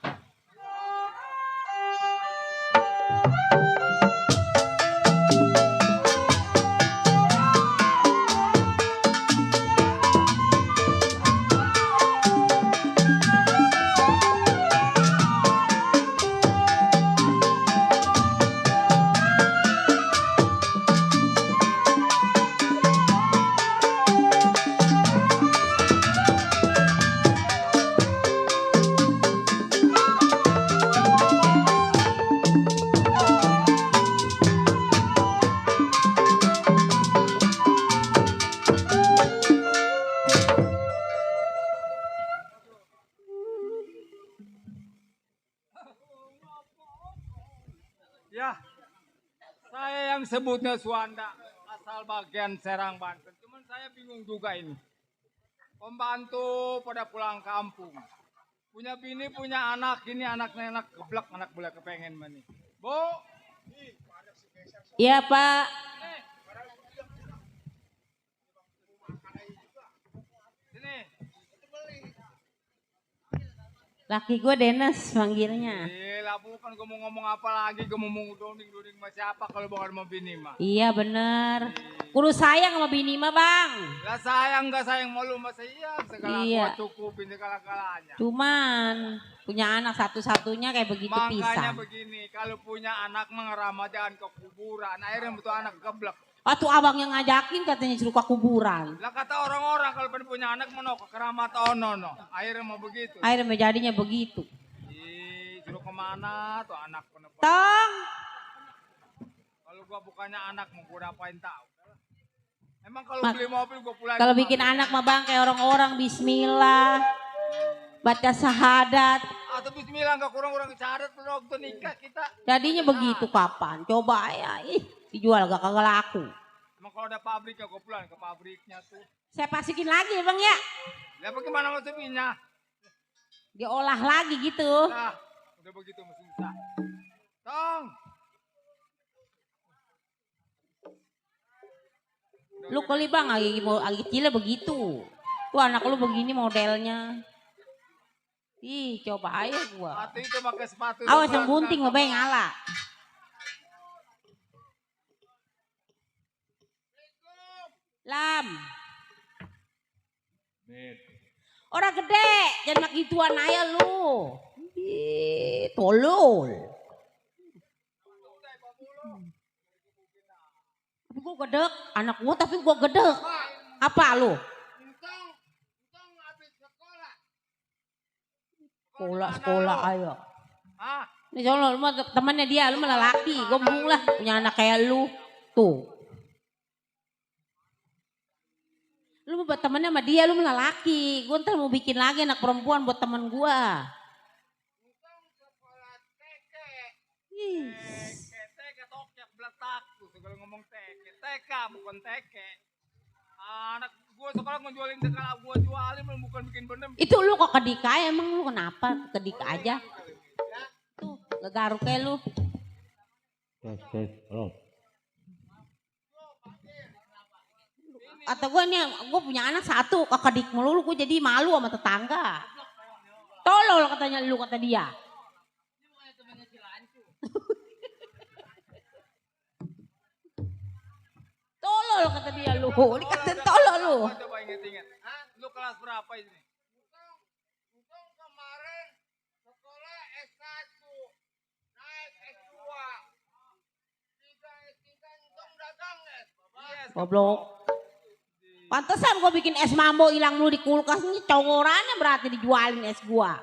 Ya, saya yang sebutnya Suanda, asal bagian Serang, Banten. Cuman saya bingung juga ini. Pembantu pada pulang kampung. Punya bini, punya anak, ini anaknya anak geblek, anak boleh kepengen mani. Bu, Iya Pak. sini. Laki gue Dennis manggilnya. Gila, bukan gue mau ngomong apa lagi, gue mau dongeng-dongeng sama siapa kalau bukan sama bini mah. Iya bener. Kudu sayang sama bini mah bang. Lah sayang gak sayang mau lu masa iya, segala Iya. gua cukupin segala-galanya. Cuman punya anak satu-satunya kayak begitu Makanya pisang. begini, kalau punya anak mengeramah jangan ke kuburan, akhirnya betul anak geblek. Waktu abang yang ngajakin katanya suruh ke kuburan. Lah kata orang-orang kalau pada punya anak mau ke keramat ono no. Akhirnya mau begitu. Akhirnya jadinya begitu. Ih, suruh kemana tuh anak penepat. Tong. Kalau gua bukannya anak mau gua apain tahu. Emang kalau Ma- beli mobil gua pulang. Kalau bikin anak mah bang kayak orang-orang bismillah. Baca syahadat. Atau bismillah enggak kurang-kurang syahadat waktu nikah kita. Jadinya begitu kapan? Coba ya. Ih, dijual gak kagak laku. Emang kalau ada pabrik ya gua pulang ke pabriknya tuh. Saya pasikin lagi ya bang ya. Ya bagaimana maksudnya? Diolah lagi gitu. Nah, udah begitu masih susah. Tong. Lu kali bang lagi kecilnya begitu. Tuh anak lu begini modelnya. Ih coba aja gua. Sepatu itu pakai sepatu. Awas yang gunting mah bang ngalah. Lam. Orang gede, jangan mak gituan aja lu. Ih, tolol. Tapi gua gedek, anak gua tapi gua gedek. Apa lu? Sekolah ayo. Ah, Nih soalnya lu mah temannya dia, lu malah laki. Gombong lah punya anak kayak lu. Tuh. Lu mau buat temennya sama dia, lu malah laki. Gue ntar mau bikin lagi anak perempuan buat temen gue. teke tokek beletak tuh segala ngomong teke bukan teke. Anak gua sekarang ngejualin segala gua jualin bukan bikin bener. Itu lu kok kedik aja, emang lu kenapa kedik aja? Tuh, ngegaruk kayak lu. Kata gue nih, gue punya anak satu, kekedik melulu, gue jadi malu sama tetangga. Tolol katanya lu, kata dia. Tolol kata dia lu, dikatain tolol lu. Coba inget-inget. Hah? Lu kelas berapa ini? Untung kemarin sekolah S1 naik S2. 3 untung dagang S. Goblok. Pantesan gue bikin es mambo hilang dulu di kulkas, ini congorannya berarti dijualin es gua.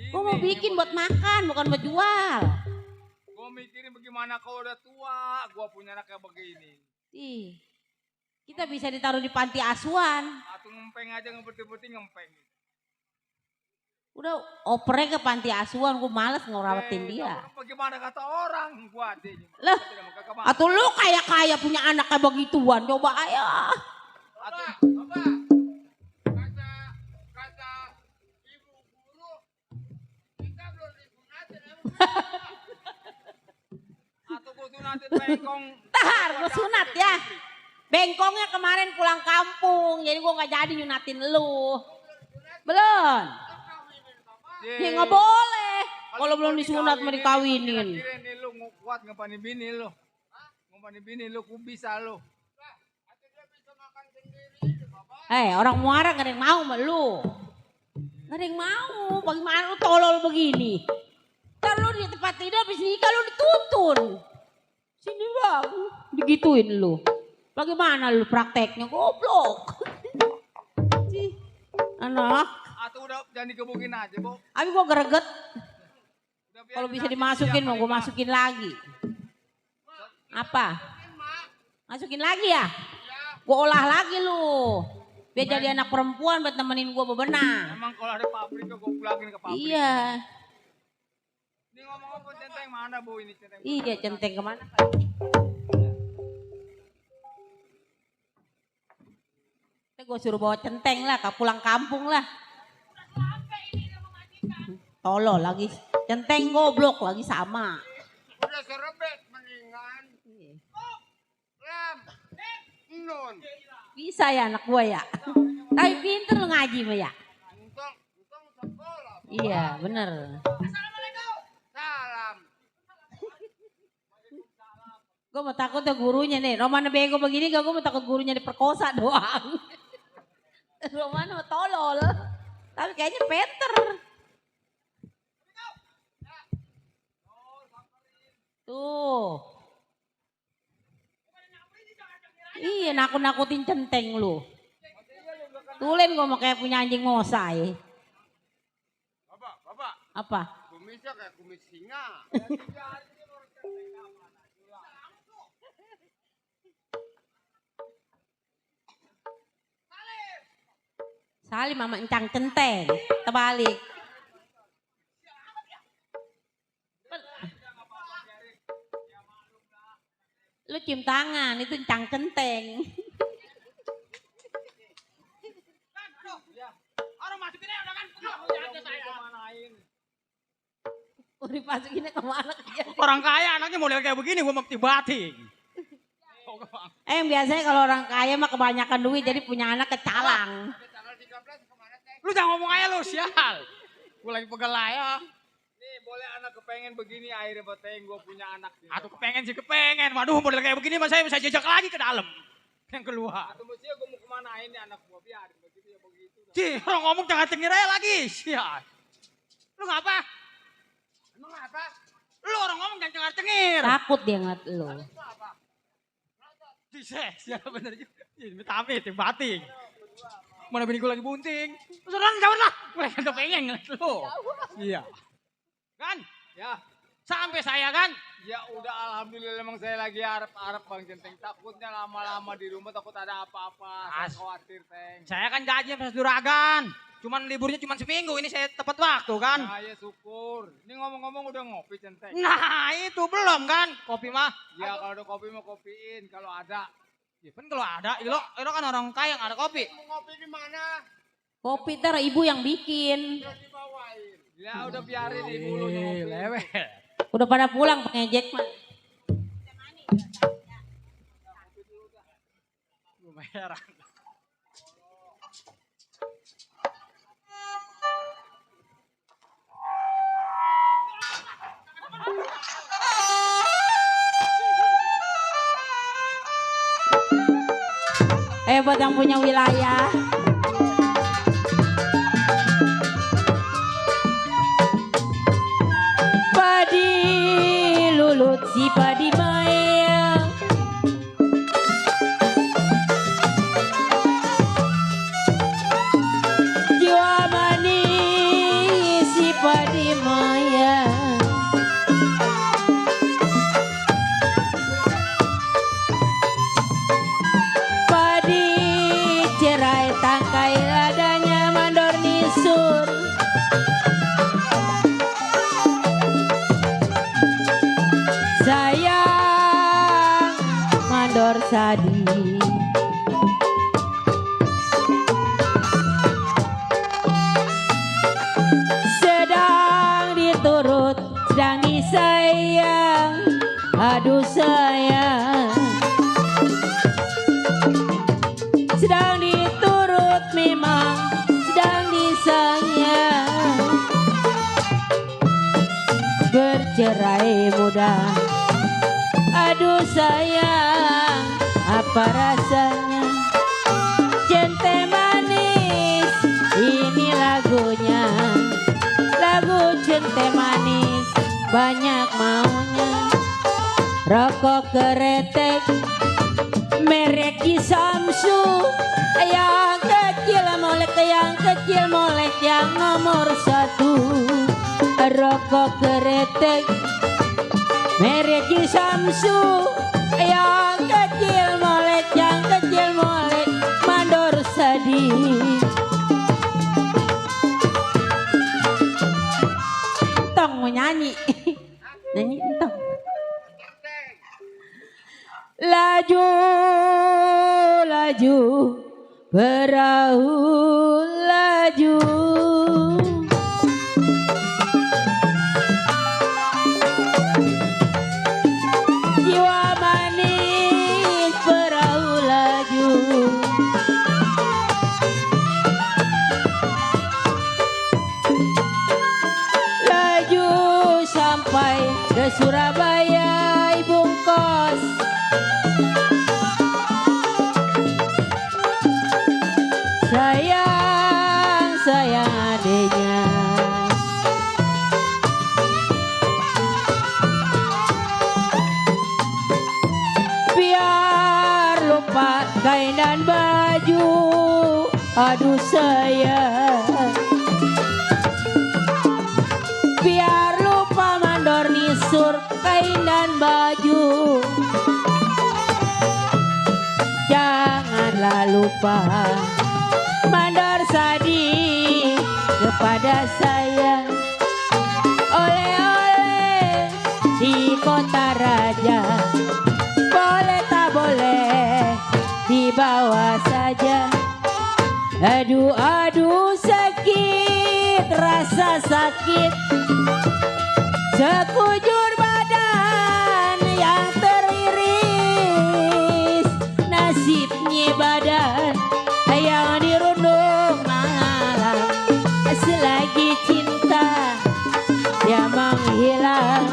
Gue mau bikin buat makan, bukan buat jual. Gua mikirin bagaimana kalau udah tua, gua punya anak kayak begini. Ih, kita bisa ditaruh di panti asuhan. Atau ngempeng aja ngeberti-berti ngempeng. Udah opernya ke panti asuhan, gue males ngerawatin dia. Bagaimana kata orang, gua adanya. Lah, atau lu kaya-kaya punya anak kayak begituan, coba ayo. Kata ibu guru, kita belum disunatin. Atau gua sunatin bengkong. Tahar, gue sunat ya. Bengkongnya kemarin pulang kampung, jadi gue gak jadi nyunatin lu. Belum. Ya nggak boleh. Kalau belum mau disunat mau dikawinin. Kira-kira nih lu kuat ngepani bini lu. Ngepani bini lu ku bisa lu. Orang muara gak ada yang mau sama lu. Gak ada yang mau. Bagaimana lu tolol begini? Ntar lu di tempat tidur habis nikah lu dituntun. Sini bang. Digituin lu. Bagaimana lu prakteknya? Goblok. Sih. Anak. Atau udah jangan dikebukin aja, Bu. Abi gua greget. Udah biarin Kalau bisa aja dimasukin siapa mau gua lima. masukin lagi. Apa? Masukin lagi ya? Gua olah lagi lu. Biar jadi anak perempuan buat nemenin gua bebenah. Emang kalau ada pabrik gue pulangin ke pabrik. Iya. Ini ngomong-ngomong centeng mana, Bu? Ini centeng. Iya centeng kemana? Gue suruh bawa centeng lah, ke pulang kampung lah. Tolol lagi, centeng goblok lagi sama. Udah serebet mendingan. Ram. Nun. Bisa ya anak gue ya. Tapi pinter lu ngaji mah ya. Untung sekolah. Iya bener. Salam. Gue mau takut ya gurunya nih. Romana bego begini gue mau takut gurunya diperkosa doang. Romana mah tolol. Tapi kayaknya Peter. Tuh. Iya nakut-nakutin centeng lu. Tulen gue mau kayak punya anjing mosai. Bapak. Apa? Kumisnya kayak kumis singa. Salim mama encang centeng. Terbalik. Lu cium tangan itu encang centeng. Orang masukin aja udah kan. Udah dimasukinnya kemana dia? Orang kaya anaknya model kayak begini gue mesti bating. Yang biasanya kalau orang kaya mah kebanyakan duit jadi punya anak kecalang. Lu jangan ngomong aja lu sial. Gue lagi pegel ya. Nih boleh anak kepengen begini akhirnya beteng gue punya anak. Aduh kepengen sih kepengen. Waduh model kayak begini mas saya bisa jejak lagi ke dalam. Yang keluar. Atau mestinya gue mau kemanain nih anak gue biarin begitu ya begitu. Cih orang ngomong jangan cengir aja lagi. Sial. Lu ngapa? Emang apa? Lu orang ngomong jangan cengir. Takut dia ngeliat lu. Sial bener juga. Minta amit yang bating. Mana bini gue lagi bunting. Sudah jawab lah. Gue kan kepengen ngeliat lu. Iya. Kan? Ya. Sampai saya kan. Ya udah alhamdulillah emang saya lagi harap Bang Centeng. Takutnya lama-lama di rumah takut ada apa-apa. Saya khawatir Teng. Saya kan gaji pas juragan. Cuman liburnya cuma seminggu. Ini saya tepat waktu kan. Nah ya syukur. Ini ngomong-ngomong udah ngopi Centeng. Nah itu belum kan. Kopi mah. Ya kalau ada kopi mau kopiin. Kalau ada. Ya kan kalau ada. Lo kan orang kaya yang ada kopi. Mau ngopi di mana? Kopi ntar ibu yang bikin. Udah dibawain. Ya udah biarin ibu lu ngopi. Lewet. Udah pada pulang pengejek mah. Gue merah. Buat yang punya wilayah. Padi lulut si padi maya. Jiwa manis si padi maya. Padi cerai tangkai adanya mandor nisur. Sayang mandor sadi. Sedang diturut, sedang disayang. Aduh sayang. Sedang diturut memang sedang disayang. indah. Aduh sayang, apa rasanya Cente manis, ini lagunya. Lagu Cente manis, banyak maunya. Rokok keretek, merek Samsu. Yang kecil molek yang nomor 1. Rokok keretek, merek Samsu. Yang kecil molek mandor sadi. Tong mau nyanyi. Nyanyi tong. Laju, laju, perahu laju. Jiwa manis perahu laju. Laju sampai ke Surabaya ibu kos. Sayang adiknya. Biar lupa kain dan baju. Aduh sayang. Biar lupa mandor nisur kain dan baju. Janganlah lupa mandor sadi kepada saya. Oleh-oleh di kota raja. Boleh tak boleh dibawa saja. Aduh aduh sakit, rasa sakit. Sekujur badan yang teriris. Nasibnya badan yang dirundung malam. Selagi cinta dia menghilang.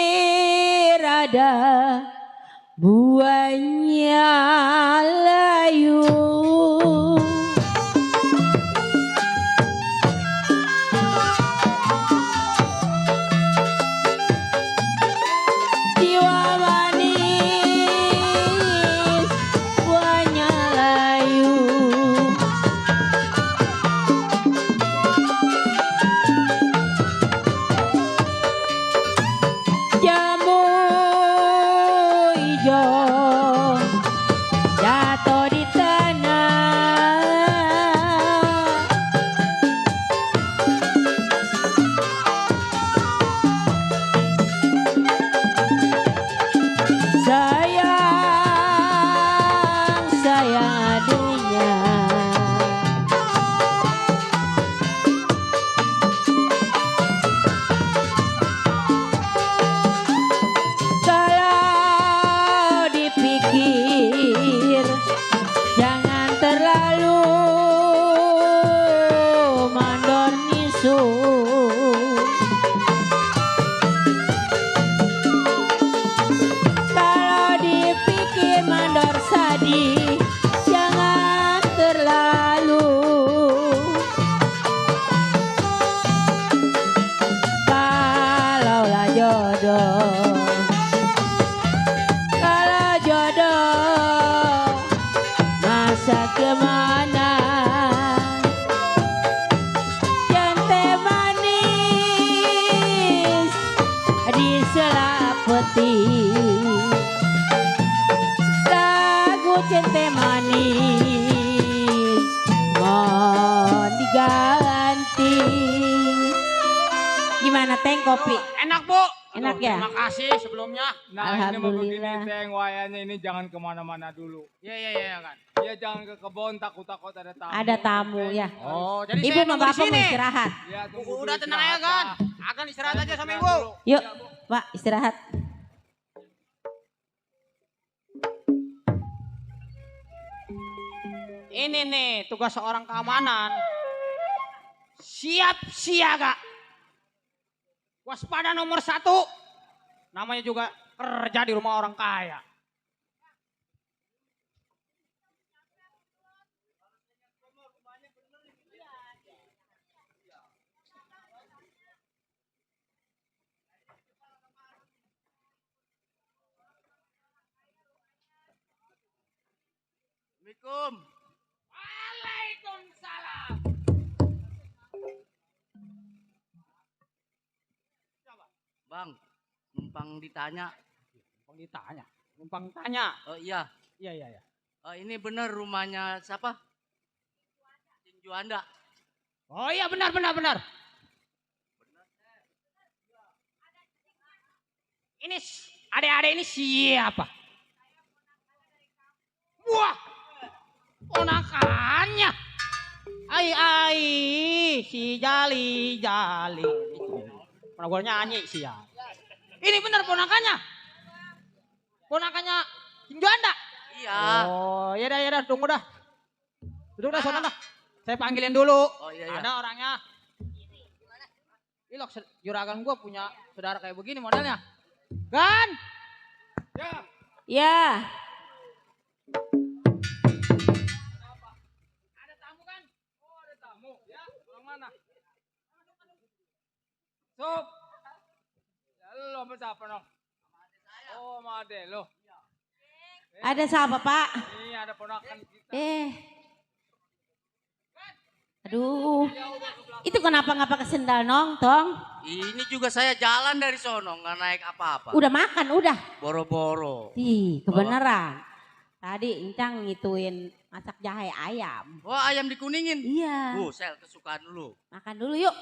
Cipir ada buahnya layu. Jiwa manis buahnya layu. Jambu hijau jatuh di tanah. Sayang adiknya. Kalau dipikir jangan terlalu mandor nisu. Kalau dipikir mandor sadi jangan terlalu. Kalaulah jodoh, kalau jodoh masa kemana. Cente manis di sela peti. Lagu Cente manis mau diganti. Gimana teng kopi? Enak Bu. Enak ya? Terima kasih sebelumnya. Nah ini mau begini Alhamdulillah. Teng, wayanya ini jangan kemana-mana dulu. Iya kan. Iya jangan ke kebun, takut-takut ada tamu. Ada tamu ya. Oh jadi Ibu saya sama nunggu di bapak mau sini. istirahat. Ya, tunggu Udah dulu tenang ya kan. istirahatnya. Akan istirahat aja sama Istirahat ibu. dulu. Yuk, Pak istirahat. Ini nih tugas seorang keamanan. Siap siaga. Waspada nomor 1. Namanya juga kerja di rumah orang kaya. Assalamualaikum. Waalaikumsalam. Bang, numpang ditanya. Numpang tanya. Oh iya. Iya. Ini benar rumahnya siapa? Juanda. Oh iya benar. Ini adik-adik ini siapa? Wah, ponakannya. Ai, si Jali. Mana gue nyanyi sih ya. Ini benar ponakannya. Ponakannya King Juanda. Iya. Oh, ya dah, tunggu dah. Duduk dah, sana dah. Saya panggilin dulu. Oh iya. Ada orangnya. Ilok, juragan gue punya saudara kayak begini modelnya. Gan? Ya. Ada tamu kan? Oh ada tamu. Ya, orang mana? Sup. Ya lu sama siapa dong? Oh sama ade lo. Ada siapa, Pak? Ini ada ponakan kita. Aduh. Itu kenapa nggak pakai sendal nong, Tong? Ini juga saya jalan dari sono, nggak naik apa-apa. Udah makan, udah. Boro-boro. Ih, kebenaran. Tadi Encang ngituin masak jahe ayam. Wah, ayam dikuningin. Iya. Sel kesukaan dulu. Makan dulu yuk.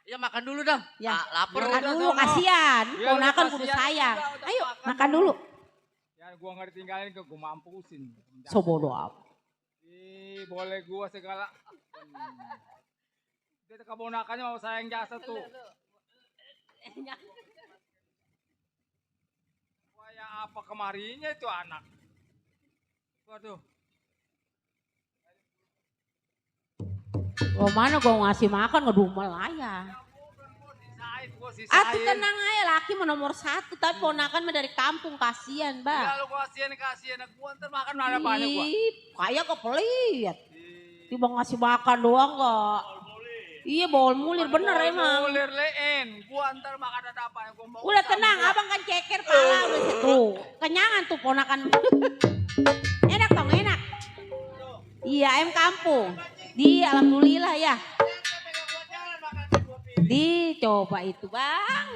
Ya makan dulu dah. Ya. Lapar. Makan dulu, kasihan. Ya, Ponakan udah, kudu kasihan. sayang. Udah Ayo, makan makan dulu. Ya gua nggak ditinggalin ke gua mampusin. So bodo amat. Ih, boleh gua segala. Dia keponakannya mau sayang jasa tuh. Kayak apa kemarinya itu anak. Waduh. Oh mana gue ngasih makan ngedumel aja. Gua sisain. Atuh tenang aja, laki mah nomor 1. Tapi ponakan mah dari kampung, kasihan Ya bang. lu kasihan gua ntar makan ada banyak gua. Ih, kayak kepelit. Tiba ngasih makan doang kok. Iya bawal mulir bener emang. Mulir lein, gua ntar makan ada apa gua mau. Udah tenang, abang kan ceker pala udah situ. Kenyangan tuh ponakan. Enak Tong, enak. Iya ayam kampung. Di alhamdulillah ya. Dicoba itu bang.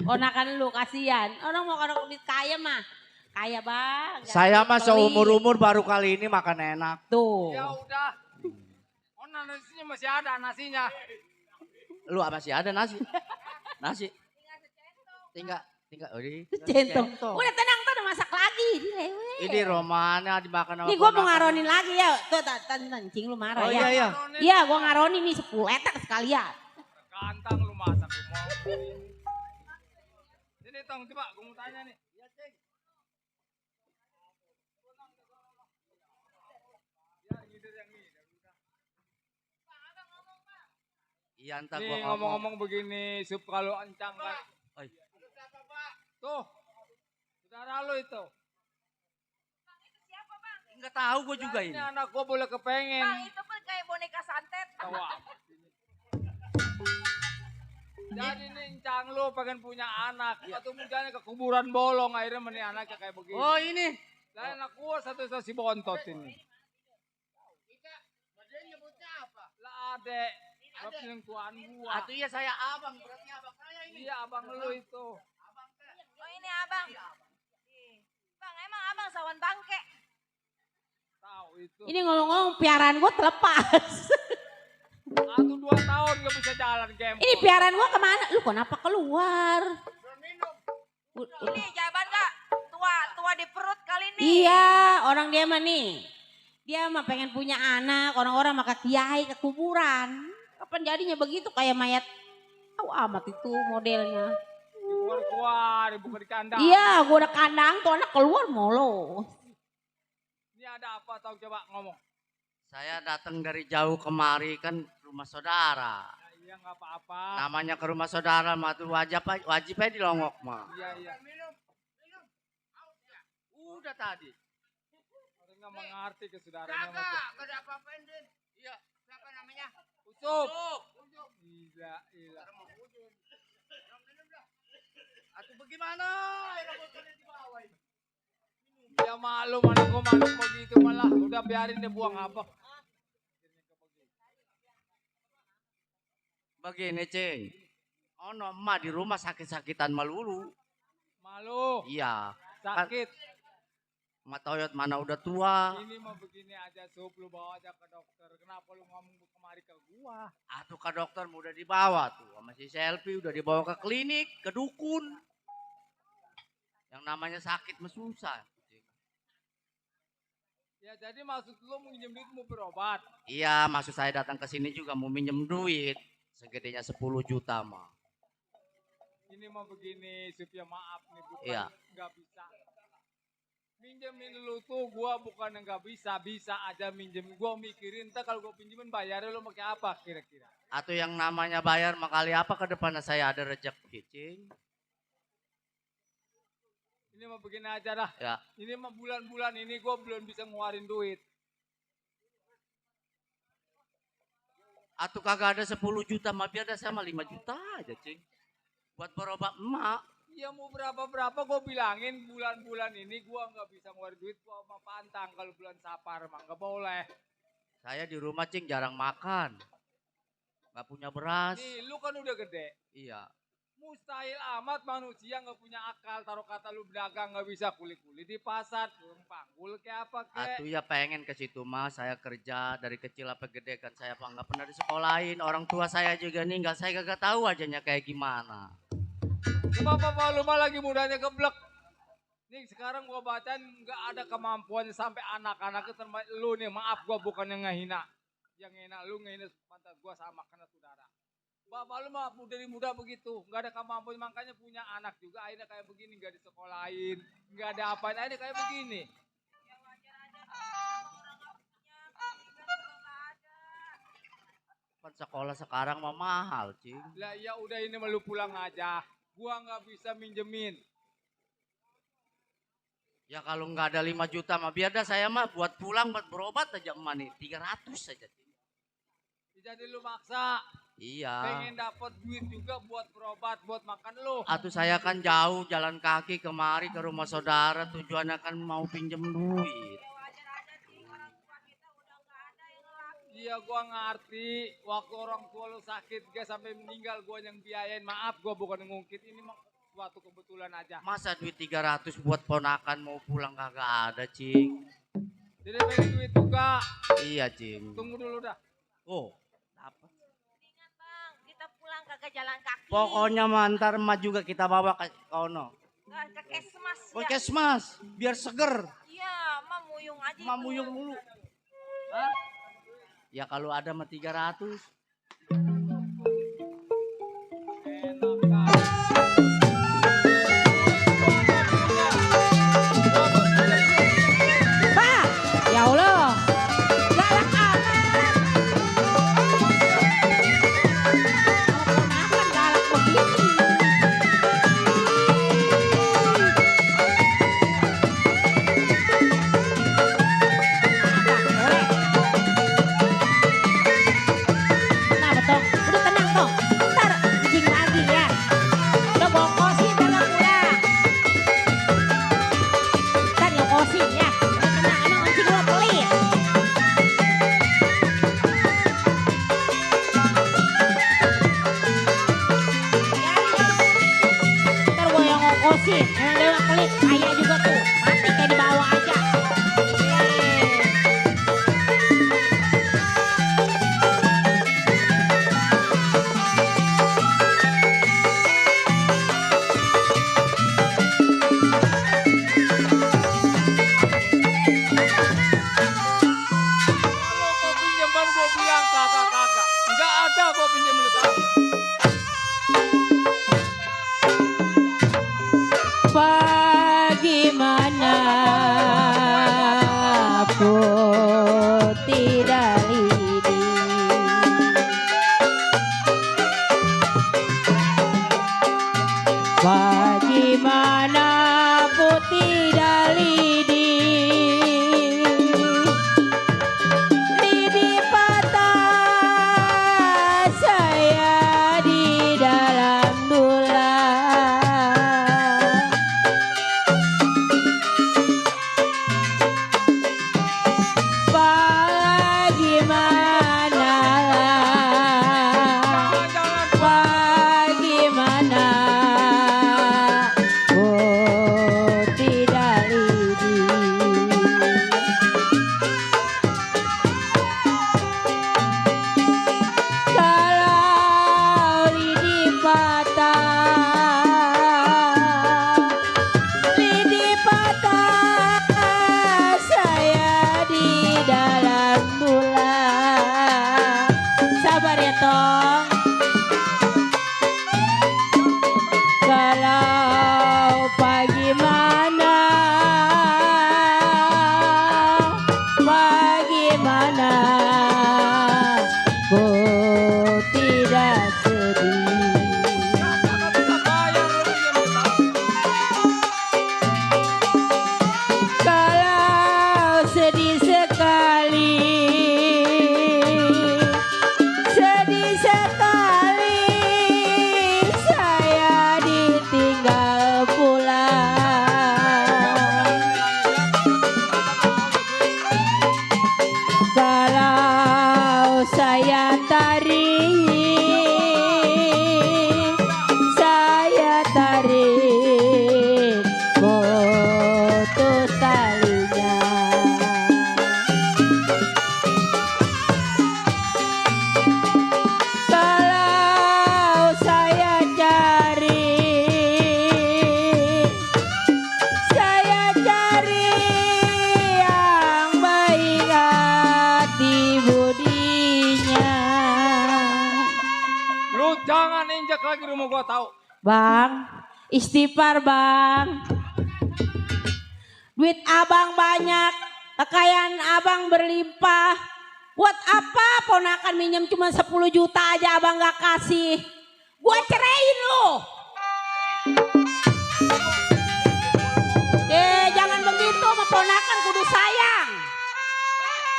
Ponakan lu kasihan. Orang mau orang kulit kaya mah. Kaya bang. Saya mah pelit. seumur-umur baru kali ini makan enak. Tuh. Ya udah. Oh nasinya masih ada nasinya. Lu masih ada nasi? Nasi. Tinggal. Centong. Udah tenang tuh udah masak lagi. Ini romannya dimakan sama Nih gue mau ponakan. ngaronin lagi ya. Tuh tancing lu marah Oh ya. iya. Iya gue ngaronin nih 10 etak sekalian. Kantang lu masak lu mau. Sini Tong coba gue mau tanya nih. Iya entar Nih gua ngomong-ngomong begini, sup kalau encang kan. Tuh, saudara lu itu. Enggak tahu gua juga ini. Ini anak gua boleh kepengen. Bang itu kan kayak boneka santet. Tawa. Jadi nih encang lu pengen punya anak. Atau mudanya ke kuburan bolong akhirnya meni anaknya kayak begini. Oh ini. Dan anak gua satu si bontot ini. Lah adek. Selingkuhan gua. Atau iya saya abang, berarti abang saya ini. Iya abang lu itu. Oh ini abang. Bang emang abang sawan bangke. Tahu itu. Ini ngomong-ngomong piaraan gue terlepas. 1-2 tahun gak bisa jalan game. Ini piaraan gue kemana? Lu kenapa keluar? Ini jawaban gak? Tua di perut kali ini. Iya orang dia mah nih. Dia mah pengen punya anak. Orang-orang mah ke kiai ke kuburan. Kapan jadinya begitu kayak mayat. Tahu amat itu modelnya. Keluar, bukan di kandang. Iya gue udah kandang tuh anak keluar mulu. Ini ada apa tahu coba ngomong. Saya datang dari jauh kemari kan rumah saudara. Nah, iya nggak apa-apa. Namanya ke rumah saudara mah tuh wajib aja dilongok mah. Iya. Udah tadi. Orang nggak mengerti ke saudaranya. Kagak ada apa-apa Din. Iya. Siapa namanya? Ucup. Gila. Atau bagaimana? Ya maklum anak begitu malah. Udah biarin dia buang apa. Begini cing. Ono emak di rumah sakit-sakitan melulu. Malu. Iya. Sakit. Emak Toyot mana udah tua. Ini mah begini aja Sup, lu bawa aja ke dokter. Kenapa lu ngomong kemari ke gua? Atuh ke dokter udah dibawa tuh. Sama si Selfie udah dibawa ke klinik, ke dukun. Yang namanya sakit mah susah. Ya jadi maksud lu mau minjem duit mau berobat? Iya, maksud saya datang ke sini juga mau minjem duit. Segedenya 10 juta mah. Ini mah begini, Sup ya maaf nih bukan Iya. nggak bisa. Minjemin lu tuh gua bukan nggak bisa aja minjem. Gua mikirin ntar kalau gua pinjemin bayarnya lu pakai apa kira-kira? Atau yang namanya bayar makali apa ke depannya saya ada rezeki, cing. Ini mah begini aja dah. Ya. Ini mah bulan-bulan ini gua belum bisa ngeluarin duit. Atau kagak ada 10 juta mah biar ada sama 5 juta aja, cing. Buat berobat emak. Ya mau berapa gue bilangin bulan-bulan ini gue nggak bisa ngeluarin duit gue sama pantang kalau bulan Sapar mah nggak boleh. Saya di rumah cing jarang makan, nggak punya beras. Nih lu kan udah gede. Iya. Mustahil amat manusia nggak punya akal taruh kata lu berdagang nggak bisa kuli-kuli di pasar turun panggul kayak apa kayak. Atuh ya pengen ke situ mah saya kerja dari kecil apa gede kan saya apa nggak pernah disekolahin. Orang tua saya juga ninggal saya kagak tahu ajanya kayak gimana. Bapak lu mah lagi mudanya geblek. Nih sekarang gua bacain nggak ada kemampuannya sampai anak-anaknya termasuk lu nih. Maaf gua bukan yang ngehina. Yang ngehina lu ngehina pantas gua sama karena saudara. Bapak lu mah dari muda begitu, nggak ada kemampuan makanya punya anak juga akhirnya kayak begini nggak disekolahin, nggak ada apa akhirnya kayak begini. Kan sekolah sekarang mah mahal, cing. Lah ya udah ini mah lu pulang aja. Gua nggak bisa minjemin. Ya kalau nggak ada 5 juta mah biar dah saya mah buat pulang buat berobat aja emak nih 300 saja. Jadi lu maksa. Iya. Pengen dapat duit juga buat berobat, buat makan lu. Atuh saya kan jauh jalan kaki kemari ke rumah saudara tujuannya kan mau pinjem duit. Iya gua ngerti, waktu orang tua lu sakit gak sampai meninggal gua yang biayain. Maaf gua bukan ngungkit, ini mah suatu kebetulan aja. Masa duit 300 buat ponakan mau pulang kagak ada, cing. Jadi pengen duit juga. Iya, cing. Tunggu dulu dah. Oh, apa? Ingat bang, kita pulang kagak jalan kaki. Pokoknya mantar emak juga kita bawa ke kono. Ke Kesmas. Ke Kesmas, biar seger. Iya, mah muyung aja. Emak muyung mulu. Hah? Ya kalau ada mah 300. Pak, ya Allah. Galak amat. Kenapa galak begini? Nah betul, udah tenang dong. Ntar kencing lagi ya. Udah bongkosin dalam pulang. Ntar diokosin ya. Udah tenang, emang kencing gua pelit. Ntar gua yang ngokosin. Emang dia mah pelit. Kaya juga tuh. Mati kayak di bawah aja. Kalau kau pinjaman gua bilang kagak. Nggak ada gua pinjam lu tahu. Bagaimana injak lagi rumah gua tahu. Bang, istighfar bang. Duit abang banyak, kekayaan abang berlimpah. Buat apa ponakan minjem cuma 10 juta aja abang gak kasih. Gua ceraiin lo. Jangan begitu sama ponakan, kudu sayang.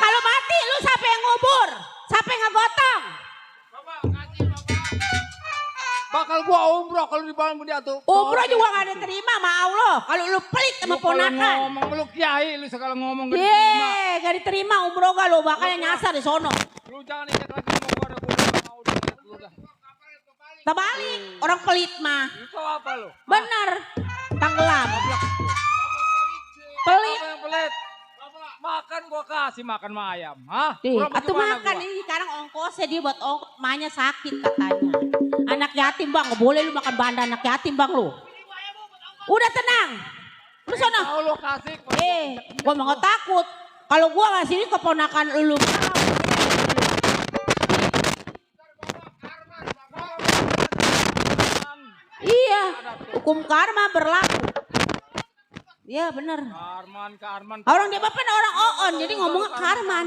Kalau mati lu siapa yang ngubur? Siapa yang ngegotong? Bakal gua umroh kalau di Bandung dia tuh. Umroh juga gak diterima sama Allah. Kalau lu pelit sama ponakan. Ngomong lu kiai, lu sekali ngomong gak diterima. Gak diterima umroh gak lu, makanya nyasar di sono. Lu jangan injak lagi rumah gua, ada gua mau deket lu dah. Terbalik, orang pelit mah. Lu tahu apa lu? Bener, tenggelam. Pelit. Apa yang pelit? Makan gua kasih makan sama ayam. Hah? Atuh makan ini sekarang ongkosnya dia buat emaknya sakit katanya. Anak yatim bang, gak boleh lu makan banda anak yatim bang lu. Udah tenang. Lu sana. Mau lu kasih. Gua mau gak takut. Kalau gua ngasih ini keponakan lu. Iya, hukum karma berlaku. Iya bener. Karman. Orang dia bapak orang oon, jadi ngomongnya karman.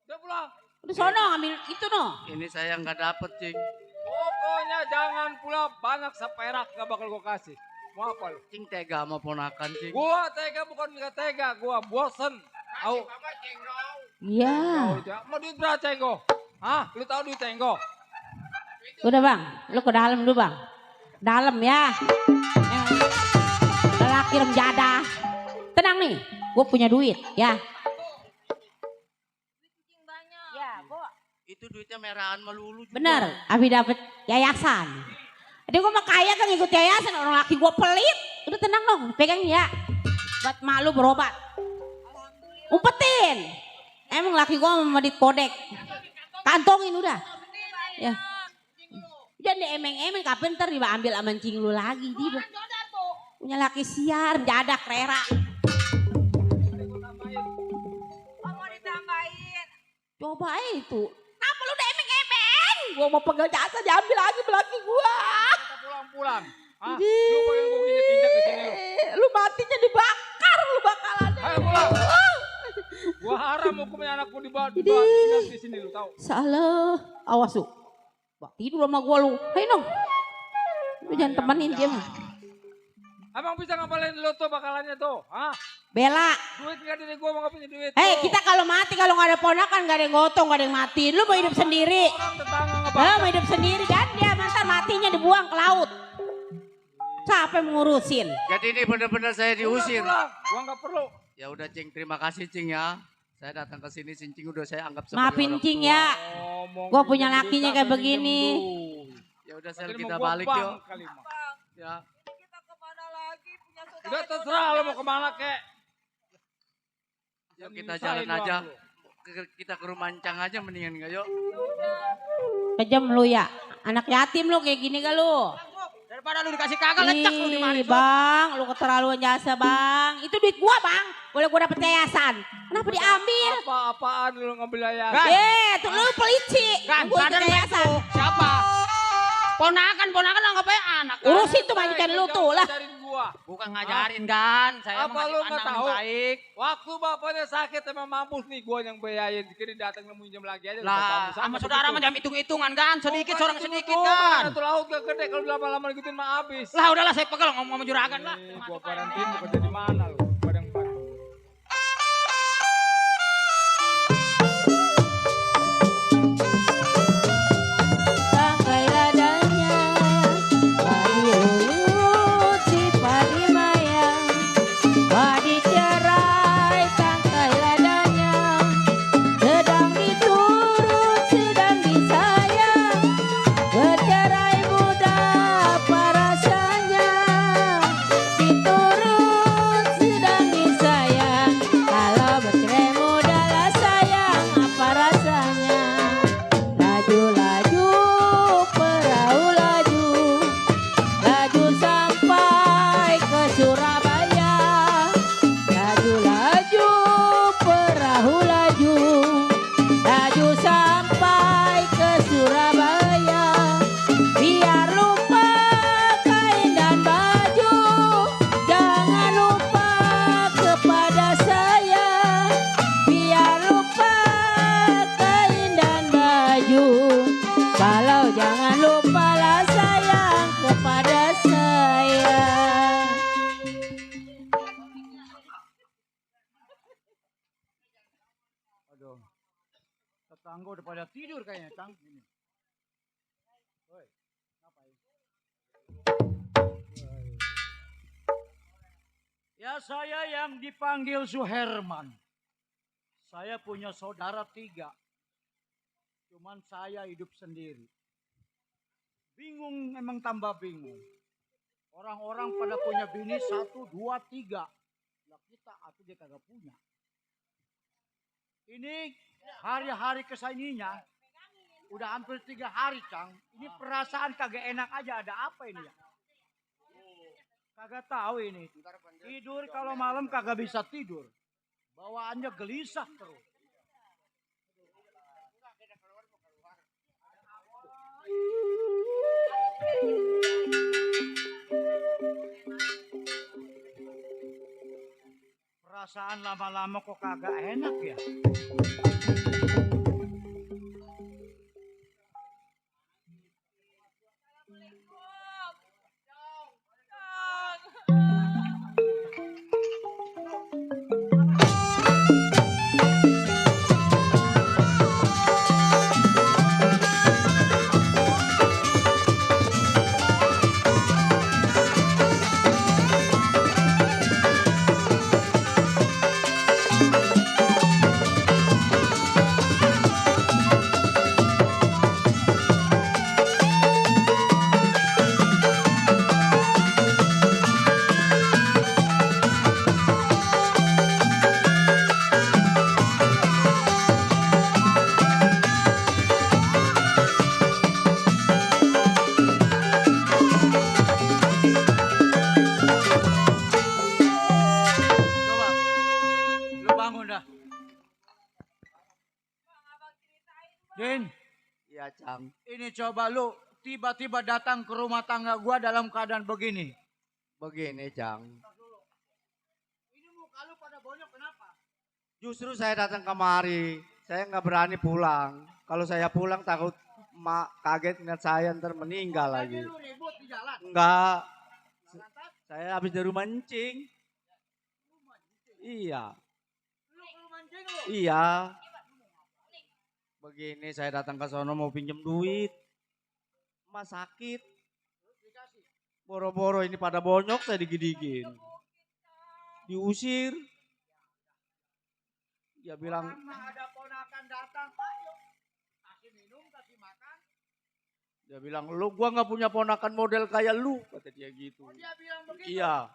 Udah pulang. Udah sono ngambil itu no. Ini saya nggak dapet, Cing. Pokoknya jangan pula banyak seperak gak bakal gua kasih. Mau apa lu? Cing tega sama ponakan, Cing. Gua tega bukan gak tega, gua bosen. Tahu? Iya. Mau duit berapa cenggo? Hah? Lu tahu duit cenggo? Udah bang, lu ke dalam dulu bang. Dalam ya. Lelaki remjada. Tenang nih, gue punya duit ya. Itu duitnya merahan melulu juga. Bener, Abi dapet yayasan. Jadi gue mah kaya kan ngikut yayasan, orang laki gue pelit. Udah tenang dong, pegang ya. Buat mak lu berobat. Umpetin. Emang laki gue sama dit kodek. Kantongin udah. Ya. Jangan emeng-emeng, kapan ntar diambil sama cing lu lagi. Dia punya laki siar, jadak, rera. Mau ditambahin. Coba itu. Kenapa lu udah emeng-emeng? Gua mau pegang jasa, diambil lagi laki gua. Kita pulang-pulang. Hah? Lu pengen gua injak-injak di sini lu. Lu matinya dibakar lu bakalan. Ayo pulang. Gua haram hukumnya anakku di sini lu tahu. Salah. Awas lu. Tidur sama gua lu. Ayo dong. Lu jangan temenin dia mah. Emang bisa ngapalin lu tuh bakalannya tuh? Hah? Bela. Duit gak dari gua mau punya duit. Kita kalau mati kalau gak ada ponakan gak ada yang gotong, gak ada yang mati. Lu mau hidup sendiri. Orang tetangga ngebakar. Mau hidup sendiri kan dia mantar matinya dibuang ke laut. Siapa yang mengurusin? Jadi ini benar-benar saya diusir. Gua gak perlu. Ya udah Cing, terima kasih Cing ya. Saya datang ke sini, Cing udah saya anggap sebagai Maafin orang Cing tua. ya. Gua punya lakinya kayak begini. Ya udah Sel, kita balik yuk. Ya. Kita kemana lagi punya saudara? Udah terserah lu mau kemana kek. Yuk kita jalan aja. Kita ke rumah Encang aja mendingan gak yuk. Kejam lu ya. Anak yatim lu kayak gini gak lu? Daripada lu dikasih kagak lecek lu di mana. Bang, lu keterlaluan jasa bang. Itu duit gua bang. Boleh gua dapet yayasan. Kenapa diambil? Apa-apaan lu ngambil yayasan? Tuh lu pelici. Gua ikut yayasan. Siapa? Ponakan anggap aja anak. Urusin tuh majikan lu tuh lah. Bukan ngajarin kan. Saya Apa lu nggak tahu? Baik. Waktu bapaknya sakit emang mampus nih gua yang bayarin. Kira datang nemuin jam lagi aja. Lah, sama saudara mah jam hitung-hitungan kan. Sedikit seorang sedikit kan. kan. Itu laut gak gede kalau lama-lama gituin mah habis. Lah udahlah saya pegal ngomong sama juragan lah. Gua karantin bukan jadi mana lu. Diturut sedang Tetangga udah pada tidur kayaknya, Cang. Ini. Woi, ngapain? Ya saya yang dipanggil Suherman. Saya punya saudara 3. Cuman saya hidup sendiri. Bingung, emang tambah bingung. Orang-orang pada punya bini 1, 2, 3. Lah kita atau dia kagak punya. Ini hari-hari kesininya udah hampir 3 hari, Cang. Ini perasaan kagak enak aja. Ada apa ini ya? Kagak tahu ini. Tidur kalau malam kagak bisa tidur. Bawaannya gelisah terus. Perasaan lama-lama kok kagak enak ya. Din, Iya, Cang. ini coba lu tiba-tiba datang ke rumah tangga gua dalam keadaan begini. Begini, Cang. Ini muka lu pada bonyok kenapa? Justru saya datang kemari. Saya nggak berani pulang. Kalau saya pulang takut mak kaget ngeliat saya ntar meninggal lagi. Lu ribut di jalan. Enggak. Lantas, Saya habis dari mancing. Iya. lu ke rumah anjing lu. Iya. Begini saya datang ke sono mau pinjam duit. Mas sakit. Dikasih. Boro-boro ini pada bonyok saya digigigin. Diusir. Dia bilang, Orang mah ada ponakan datang, ayo. Kasih minum, kasih makan. dia bilang, lu gua nggak punya ponakan model kayak lu, kata dia gitu. Oh, dia bilang begitu. Iya.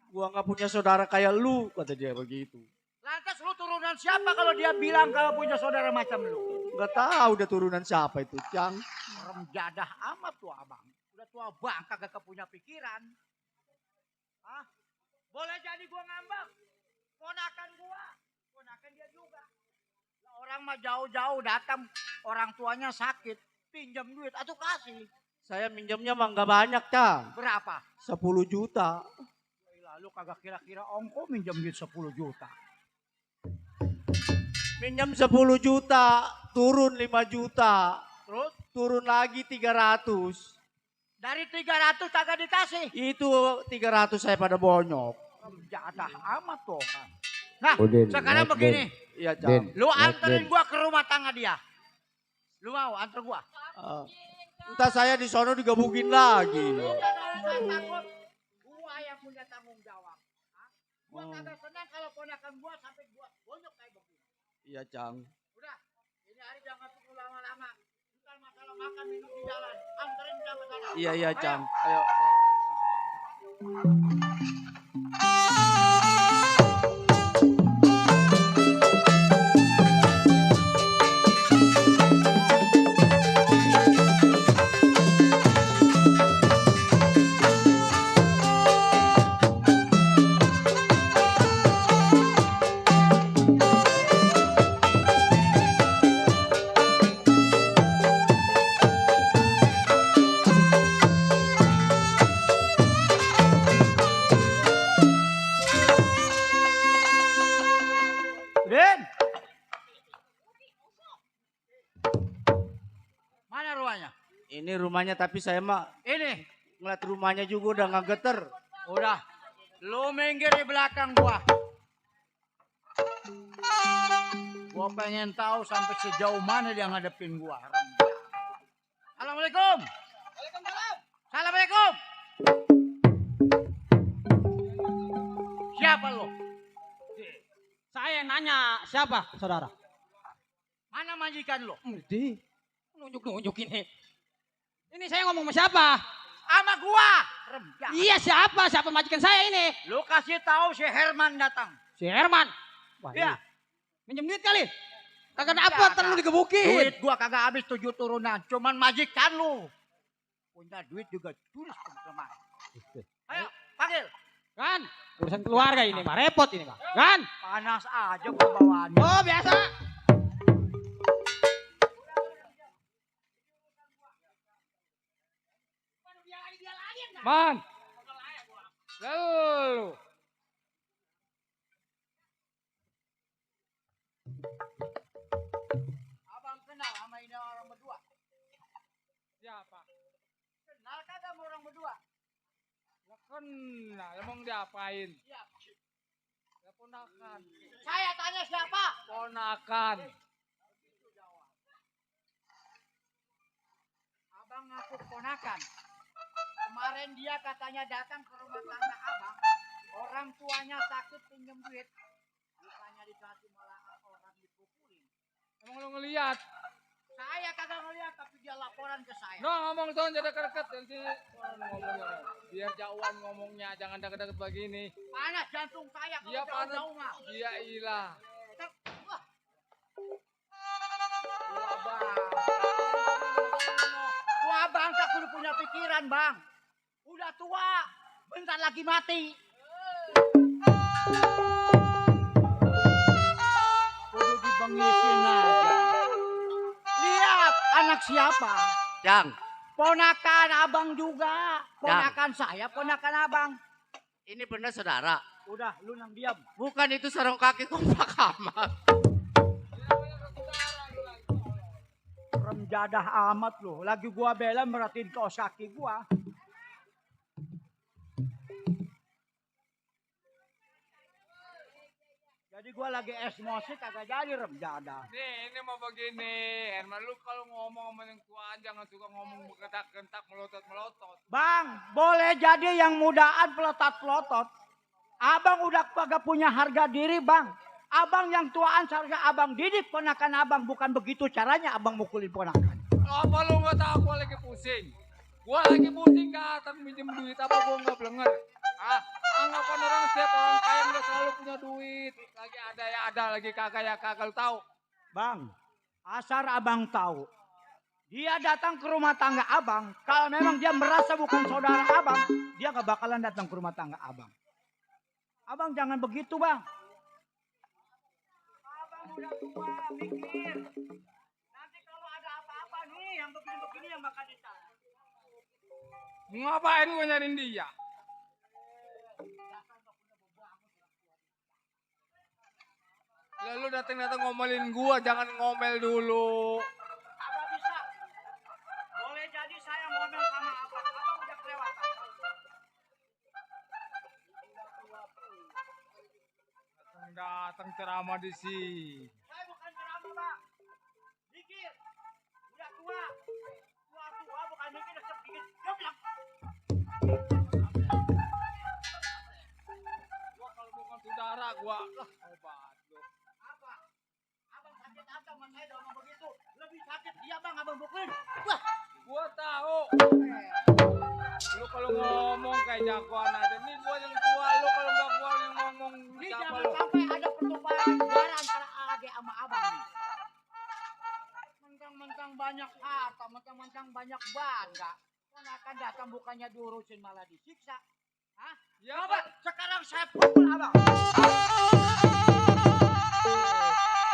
Gua nggak punya saudara kayak lu, kata dia begitu. Lantas lu turunan siapa kalau dia bilang kalau punya saudara macam lu? Nggak tahu udah turunan siapa itu, Cang. Serem jadah amat tuh abang. Udah tua bang kagak punya pikiran. Hah? Boleh jadi gua ngambek. Ponakan gua. Ponakan dia juga. Lah orang mah jauh-jauh datang. Orang tuanya sakit. Pinjam duit atau kasih. Saya minjemnya mah nggak banyak, Cang. Berapa? 10 juta. Lalu kagak kira-kira ongko minjam duit 10 juta. Minjem 10 juta, turun 5 juta. Terus Turun lagi 300. dari 300 kagak dikasih. Itu 300 saya pada bonyok. Jadah amat tuh kan. Nah, Udin, sekarang naik, begini. Iya, Din. Cang. Lu Naik, anterin Din. gua ke rumah tangga dia. Lu mau anter gua? Entah saya di sono digebukin lagi. Jangan takut. Gua yang punya tanggung jawab. Hah? Gua kagak senang kalau ponakan gua sampai gua bonyok kayak begini. Iya, Cang. Udah, ini hari jangan tunggu lama-lama. Bukan masalah makan minum di jalan. Anterin dia ke sana. Iya, iya, Ayo. Cang. Ayo. Din. Mana ruangnya? Ini rumahnya tapi saya mah Ini. ngeliat rumahnya juga udah nggak geter. Udah. Lu minggir di belakang gua. Gua pengen tahu sampai sejauh mana dia ngadepin gua. Rembak. Assalamualaikum. Waalaikumsalam. Assalamualaikum. Siapa lo? Saya nanya siapa saudara? Mana majikan lo? Di nunjuk ini. Ini saya ngomong sama siapa? Sama gua. Rembak. Iya siapa majikan saya ini? Lu kasih tahu si Herman datang. Si Herman. Wah, Iya. Minjem duit kali. Kagak dapat, ntar lu digebukin. Duit gua kagak habis 7 turunan. Cuman majikan lu. Punya duit juga tulis teman-teman. Ayo, panggil. Kan, urusan keluarga ini mah, repot ini mah. Kan? Panas aja gua bawaannya. Oh, biasa. Man. Lalu. Abang kenal sama ini orang berdua? Siapa? Kenal kagak sama orang berdua? Kenal, emang diapain? Siapa? Ya ponakan. Saya tanya siapa? Ponakan. Abang ngaku ponakan. Kemarin dia katanya datang ke rumah tangga abang. Orang tuanya sakit pinjam duit. Bukannya dikasih malah orang dipukulin. Emang lu ngeliat? Saya kagak ngeliat tapi dia laporan ke saya. No, ngomong tuh jadi deket nanti ngomongnya. Biar jauhan ngomongnya, jangan deket-deket begini. Panas jantung saya kalau Iya panas. jauh-jauh mah. Iya ilah. Wah bang, tak kudu punya pikiran bang. Udah tua, bentar lagi mati. Kudu dibengisin aja. Lihat anak siapa? Jang, Ponakan abang juga. Ponakan saya, ponakan abang. ini benar saudara. Udah, lu nang diam. Bukan itu sarung kaki kompak amat. Remjadah amat lu. Lagi gua bela merhatiin kaos kaki gua. Jadi gua lagi emosi kagak jadi remjadah. Nih, ini mau begini. Herman, lu kalau ngomong sama yang tuaan jangan suka ngomong berketak-kentak, melotot-melotot. Bang, boleh jadi yang mudaan pelotot-pelotot. Abang udah kagak punya harga diri bang. Abang yang tuaan seharusnya abang didik ponakan abang. Bukan begitu caranya abang mukulin ponakan. Apa lu gak tahu gua lagi pusing? Gua lagi pusing datang minjem duit apa gua nggak blenger. Ah, anggapan orang setiap orang kaya nggak selalu punya duit. Lagi ada ya ada, lagi kagak ya kagak, lu tahu. Bang, asal abang tahu. Dia datang ke rumah tangga abang. Kalau memang dia merasa bukan saudara abang. Dia gak bakalan datang ke rumah tangga abang. Abang jangan begitu bang. Abang udah tua, mikir. Nanti kalau ada apa-apa nih yang begini-begini yang bakal ditanya. Ngapain gua nyariin dia? Lalu datang-datang ngomelin gua, jangan ngomel dulu. Abang bisa. Boleh jadi saya ngomel sama abang. Abang udah kelewatan. Datang ceramah di sini. Saya bukan ceramah bang. Mikir. Udah tua. Tua bukan mikir. Mikir. Goblok. Gua kalau bukan saudara gua, obat lu. Apa? Abang sakit apa sama saya udah ngomong begitu? Lebih sakit dia bang abang bukulin. Wah. Gua tahu. Lu kalau ngomong kayak jagoan aja. Nih gua yang tua, lu kalau nggak gua yang ngomong Ini siapa jangan lu? sampai ada pertumpahan darah antara Ade sama abang nih. Mentang-mentang banyak harta, mentang-mentang banyak bangga. Kan akan datang bukannya diurusin malah disiksa. Hah? Ya, Coba sekarang saya pukul abang.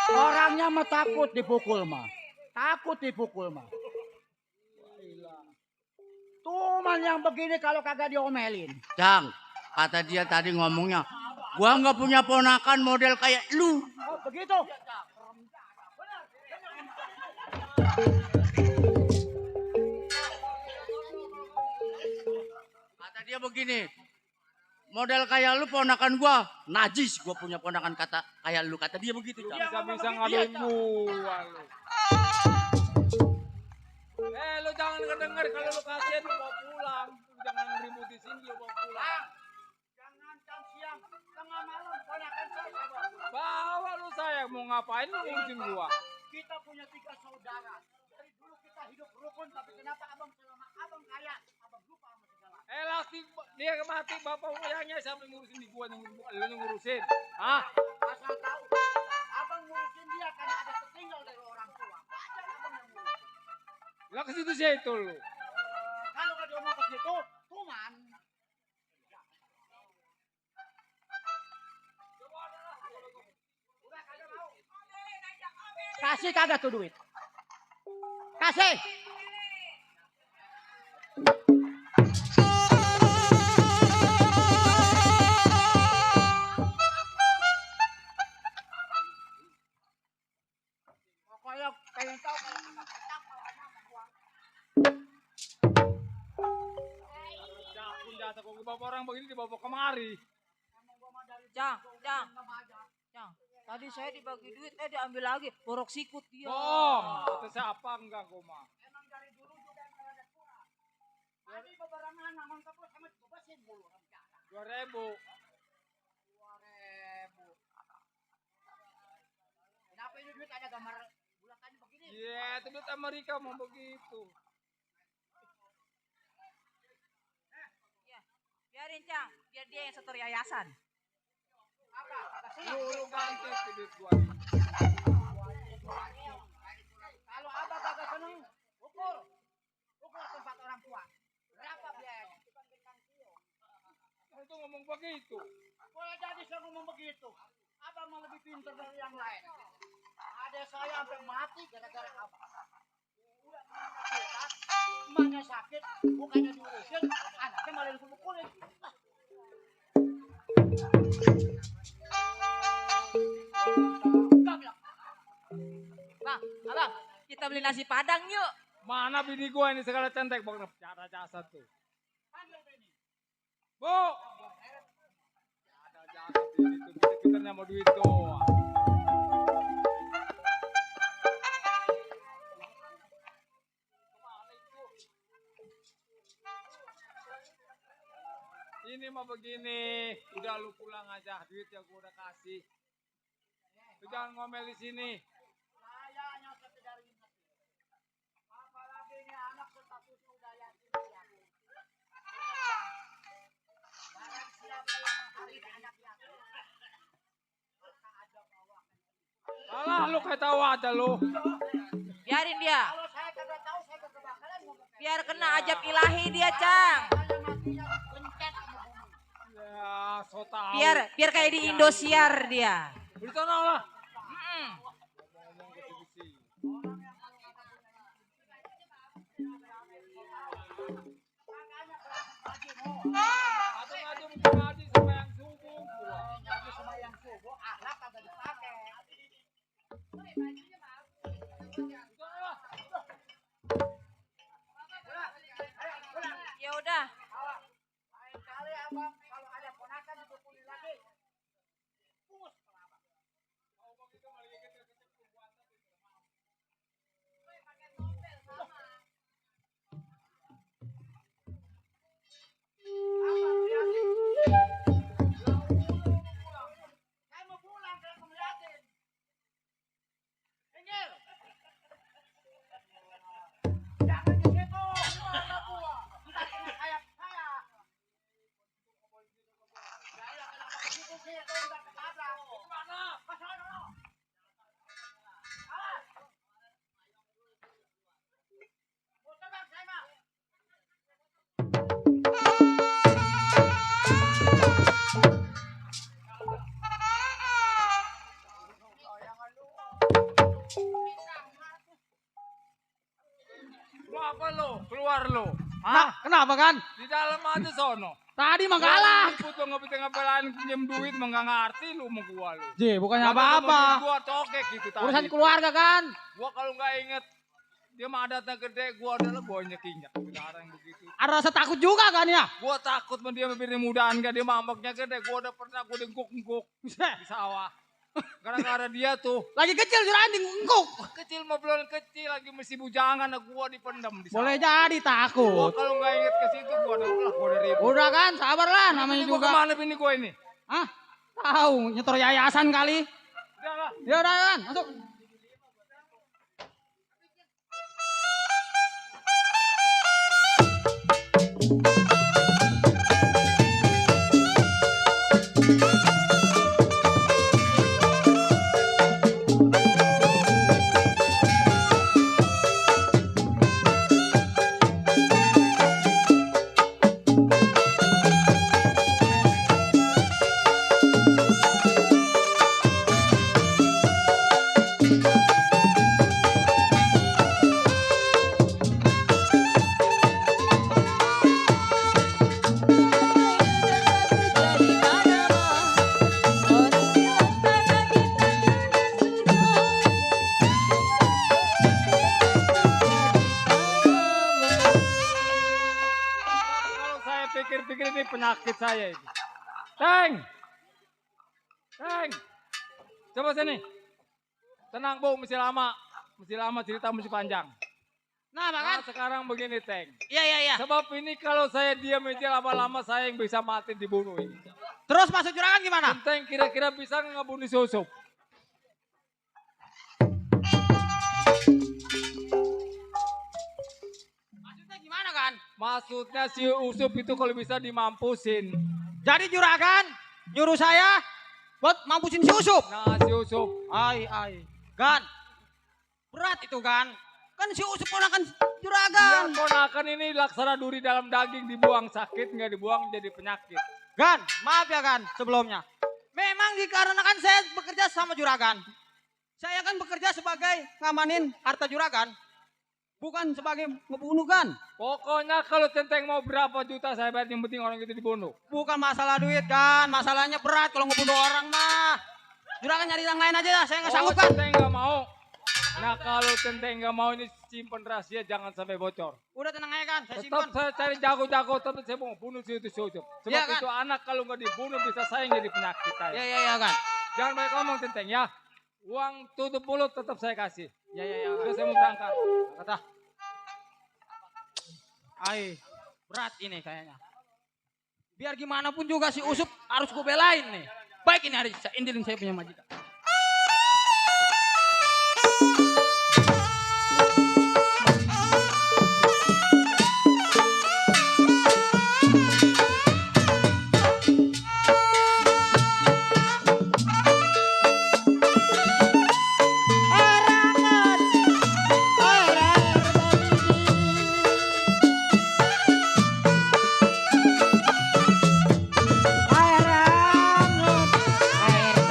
Orangnya mah takut dipukul mah. Takut dipukul mah. Cuman yang begini kalau kagak diomelin. Jang, kata dia tadi ngomongnya, gua nggak punya ponakan model kayak lu. Oh begitu. Kata dia begini, Model kayak lu ponakan gua najis, gua punya ponakan kata kayak lu, kata dia begitu. Cang. Bisa-bisa ngaduin gua lu. Lu jangan denger kalau lu kasihan lu bawa pulang. Lu jangan ribut di sini lu bawa pulang. Jangan siang, tengah malam ponakan saya bawa. Bawa lu sayang, mau ngapain lu ngurusin gua? Kita punya 3 saudara. Dari dulu kita hidup rukun, tapi kenapa abang selama abang kaya, abang lupa sama segala. Lasti dia mati bapak ayahnya siapa yang ngurusin di gua lu yang ngurusin? Hah? Asal tahu, abang ngurusin dia karena ada tertinggal dari orang tua. Wajar abang yang ngurusin. Lah ke situ lu. Kalau nggak diomong ke situ, cuman. Kasih kagak tuh duit? Kasih. Pokoknya pengen tahu kalau kagak petang kalahnya sama gua. Jatuh kok bawa orang begini dibawa kemari. Cang. Tadi saya dibagi duit, diambil lagi. Borok sikut dia. Kata siapa enggak gua mah. Emang dari dulu juga emang ada kurang. Tadi bebarengan namun terus sama dibebasin mulu. 2.000. 2.000. Kenapa ini duit ada gambar bulatannya begini? Iya, itu duit Amerika mau begitu. Biarin Cang, biar dia yang setor yayasan. Apa? Lu ganti itu duit gua. Kalau abang kagak seneng, ukur tempat orang tua. Berapa biayanya? Itu ngomong begitu. Boleh jadi saya ngomong begitu. Abang mau lebih pintar dari yang lain. Ada saya sampai mati gara-gara abang. Udah kita, emaknya sakit, bukannya diurusin, anaknya malah dipukul-pukulin. Bang, abang, kita beli nasi padang yuk. Mana bini gua ini segala centek banget cara jasa tuh. Bu. Ada jasa bini tuh, kita mau duit doang. Ini mah begini, udah lu pulang aja, duit yang gua udah kasih. Lu jangan ngomel di sini. Saya hanya sekedar ingat. Apalagi ini anak status udah yatim piatu. Barang siapa yang menghargai anak yatim, maka ada bawa. Alah lu kayak tahu aja lu. Biarin dia. Kalau saya kagak tahu, saya kagak bakalan ngomong. Biar kena ajab ilahi dia, Cang. Saya matinya bencet sama bumi. Ya, so tahu. Biar kayak di Indosiar dia. Udah tenang lah. Ngomong ke sini. Atau ngaji sama yang subuh. Ngaji sama yang subuh, akhlak kagak dipakai. Ya udah. Lain kali abang kalau ada ponakan dipukulin lagi. Pungus kepala abang. Abang liatin. Saya mau pulang, saya mau liatin. Pinggir. Jangan di situ. Entar kena kayak saya. Saya kenapa begitu sih? Itu entar ketabrak. Mana? Ke sana. Awas. Muter bang, saya mah. Lu apa lu? Keluar lu. Nah, kenapa kan? Di dalam aja sono. Tadi mah kalah. Ikut lu ngepelain pinjam duit mah nggak ngerti lu sama gua lu. Ji, bukannya Kalau apa-apa. mau duit gua cokek gitu tadi. Urusan keluarga kan. Gua kalau nggak inget Dia mah adatnya gede, gua adalah gua nyekinyak. Sekarang begitu. Ada rasa takut juga kan ya? Gua takut sama dia bini mudaan kan dia mambaknya gede. Gua udah pernah gua dengkuk-engkuk di sawah. Gara-gara dia tuh. Lagi kecil juragan engkuk. Kecil mah belum kecil lagi mesti bujangan gua dipendam di sawah. Boleh jadi Gua takut. kalau nggak inget ke situ gua udah ribut. Udah kan, sabar lah namanya Ini gua juga. kemana bini gua ini? Hah? Tahu, nyetor yayasan kali. Udah lah. Ya udah kan, masuk. Kalau saya pikir-pikir ini penyakit saya ini. Teng! Teng! Coba sini. Tenang Bu, mesti lama. Mesti lama cerita mesti panjang. Nah, makan. Nah, sekarang begini Teng. Iya. Sebab ini kalau saya diam aja lama-lama saya yang bisa mati dibunuh ini. Terus masuk juragan gimana? Teng kira-kira bisa ngebunuh si Usup? Maksudnya gimana kan? Maksudnya si Usup itu kalau bisa dimampusin. Jadi juragan nyuruh saya buat mampusin si Usup. Nah si Usup. Ai. Gan. Berat itu kan. Kan si Usup ponakan juragan. Biar ponakan ini laksana duri dalam daging dibuang sakit nggak dibuang jadi penyakit. Gan, maaf ya Gan sebelumnya. Memang dikarenakan saya bekerja sama juragan. Saya kan bekerja sebagai ngamanin harta juragan. Bukan sebagai ngebunuh Gan. Pokoknya kalau Centeng mau berapa juta saya bayar, yang penting orang itu dibunuh. Bukan masalah duit Gan. Masalahnya berat kalau ngebunuh orang mah. Juragan nyari yang lain aja dah. Saya nggak sanggup Gan. Centeng nggak mau. Nah kalau Centeng nggak mau ini simpen rahasia jangan sampai bocor. Udah tenang aja Gan. Saya Tetap simpan. saya cari jago-jago, tetap saya mau bunuh si itu Usup. Sebab Iya, kan? itu anak kalau nggak dibunuh bisa sayang jadi penyakit saya. Ya Gan. Jangan banyak ngomong Centeng ya. Uang tutup mulut tetap saya kasih. Ya. Udah saya mau berangkat. Kata. Ai, berat ini kayaknya. Biar gimana pun juga si Usup harus gue belain nih. Baik ini hari indilin saya punya majikan.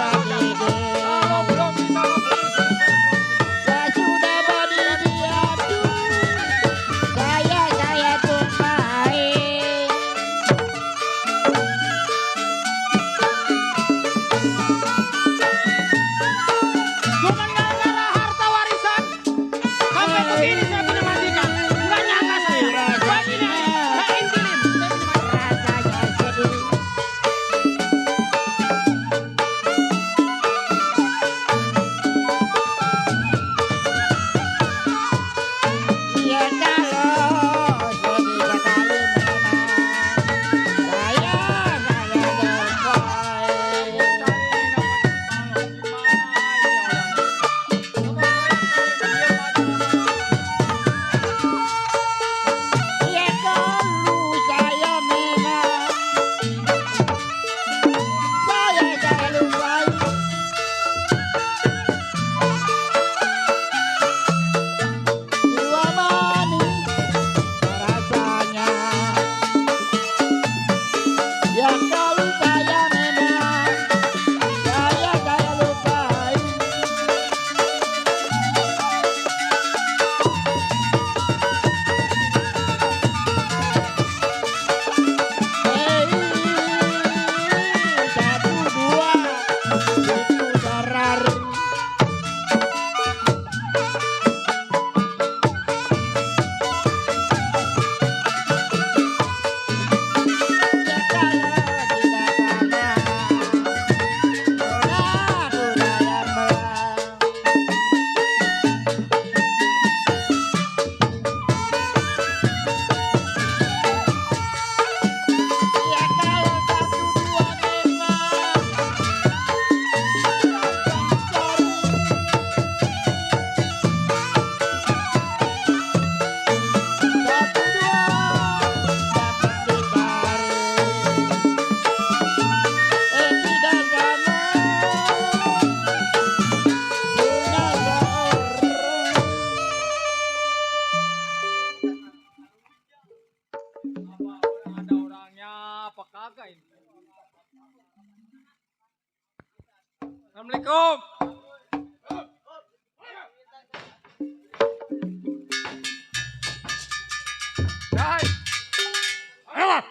Kalau belum bisa Assalamualaikum. Hai.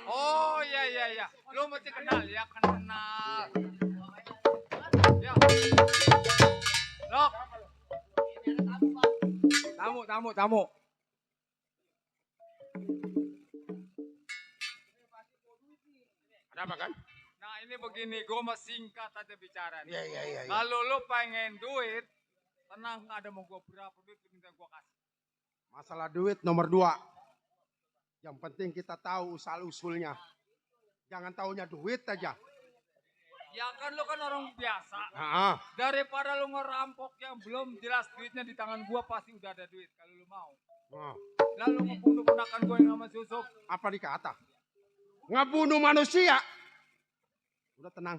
Oh iya. Lu mesti kenal ya, kenal. Ya. Lok. Tamu. Ada apa kan? Nah ini begini, gue mau singkat aja bicara nih. Iya. Kalau lu pengen duit, tenang, ada mau gue berapa duit minta gue kasih. Masalah duit nomor 2. Yang penting kita tahu usul-usulnya. Jangan taunya duit aja. Ya kan lu kan orang biasa. Daripada lu ngerampok yang belum jelas duitnya di tangan gue, pasti udah ada duit kalau lu mau. Lalu ngebunuh ponakan gue yang nama Susuk. Apa dikata? Ngebunuh manusia. Udah tenang.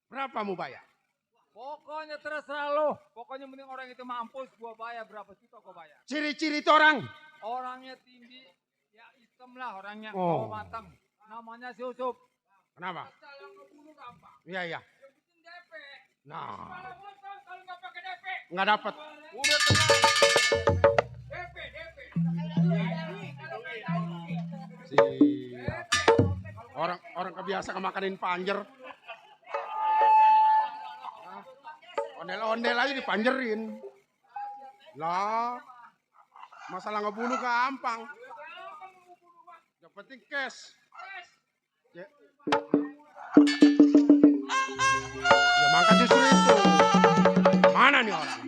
Berapa mau bayar? Pokoknya terserah lo. Pokoknya mending orang itu mampus, gue bayar berapa juta gue bayar. Ciri-ciri itu orang. Orangnya tinggi, ya hitam lah orangnya. Oh. Matang. Namanya Susuk. Kenapa? Asal ngebunuh gampang. Iya. Yang penting DP. Nah, Kalau botol kalau nggak pakai DP. nggak dapat. Udah tenang. DP. Si orang kebiasa kemakanin panjer. Ondel-ondel aja dipanjerin. Lah, masalah ngebunuh gampang. Yang penting cash. Ya maka justru itu. Mana nih orang?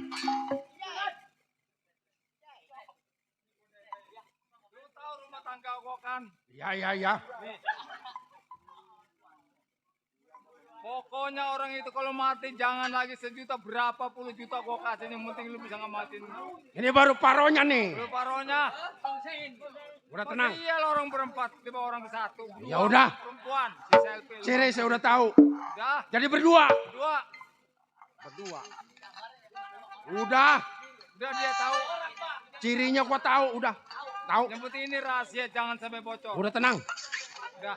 Lu tahu rumah tangga gua kan? Ya. Pokoknya orang itu kalau mati jangan lagi sejuta, berapa puluh juta gua kasih, yang penting lu bisa ngematin. Ini baru paronya nih. Lu paronya. Udah tenang. Iya lah orang berempat, tiba orang ke satu. Ya udah. Perempuan, si selfie. Ciri saya udah tahu. Udah. Jadi berdua. Berdua. Udah. Udah dia tahu. Cirinya gua tahu, udah. Tahu. Yang penting ini rahasia, jangan sampai bocor. Udah tenang. Udah.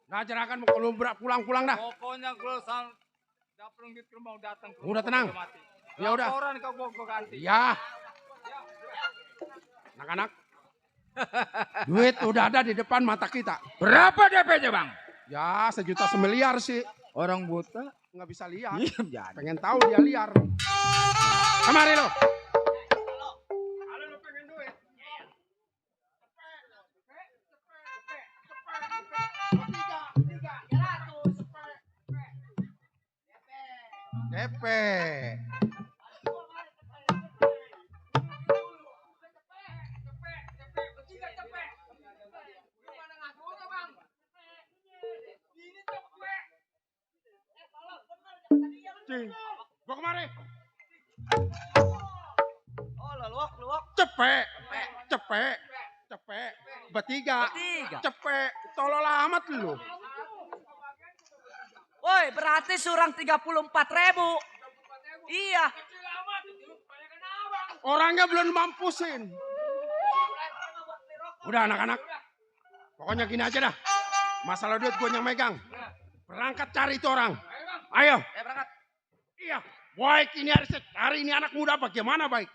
Nah, jerakan kalau pulang-pulang dah. Pokoknya gue dapet duit ke rumah datang. Udah tenang. Ya udah. Laporan ke gue ganti. Ya. Anak-anak. Duit udah ada di depan mata kita. Berapa DP-nya bang? Ya 1 juta semiliar sih. Orang buta? Nggak bisa lihat. Iya, Pengen tahu dia liar. Kemari lo. Kalau lo pengen duit. DP. Gua kemari. Oh, luwak. Cepet. Bertiga. Cepet. Tolol amat lu. Woi, berarti surang 34.000. Iya. Orangnya belum mampusin. Udah anak-anak. Pokoknya gini aja dah. Masalah duit gue yang megang. Berangkat cari itu orang. Ayo. Berangkat. Iya. Baik ini harus cari ini anak muda bagaimana baik.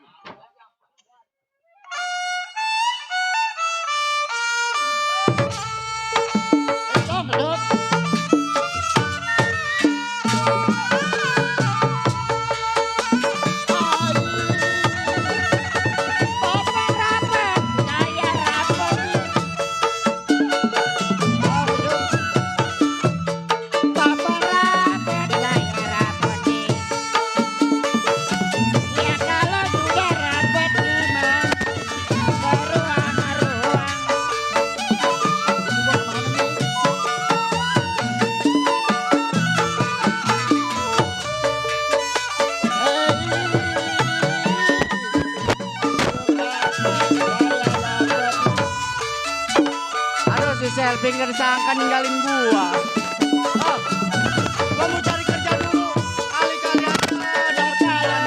Selfie nggak disangka ninggalin gua. Gua mau cari kerja dulu. Kali-kali aja ada jalan.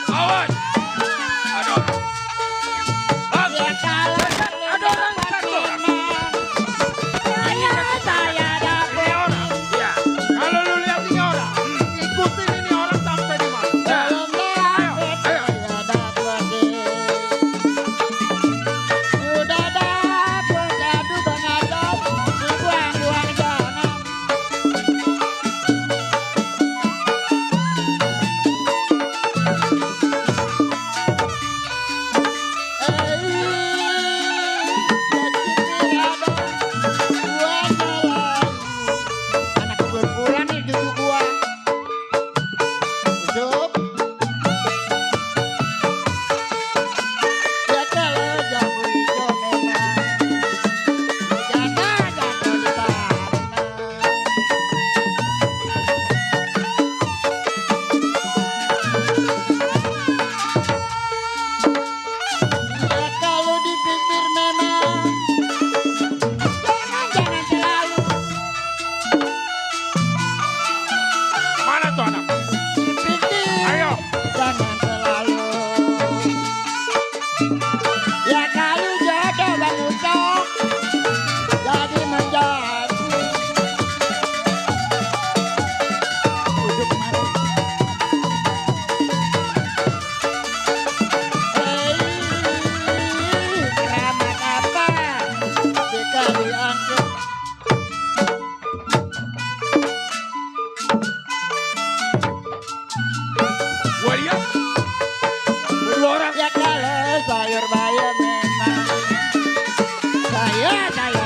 Awas. Aduh.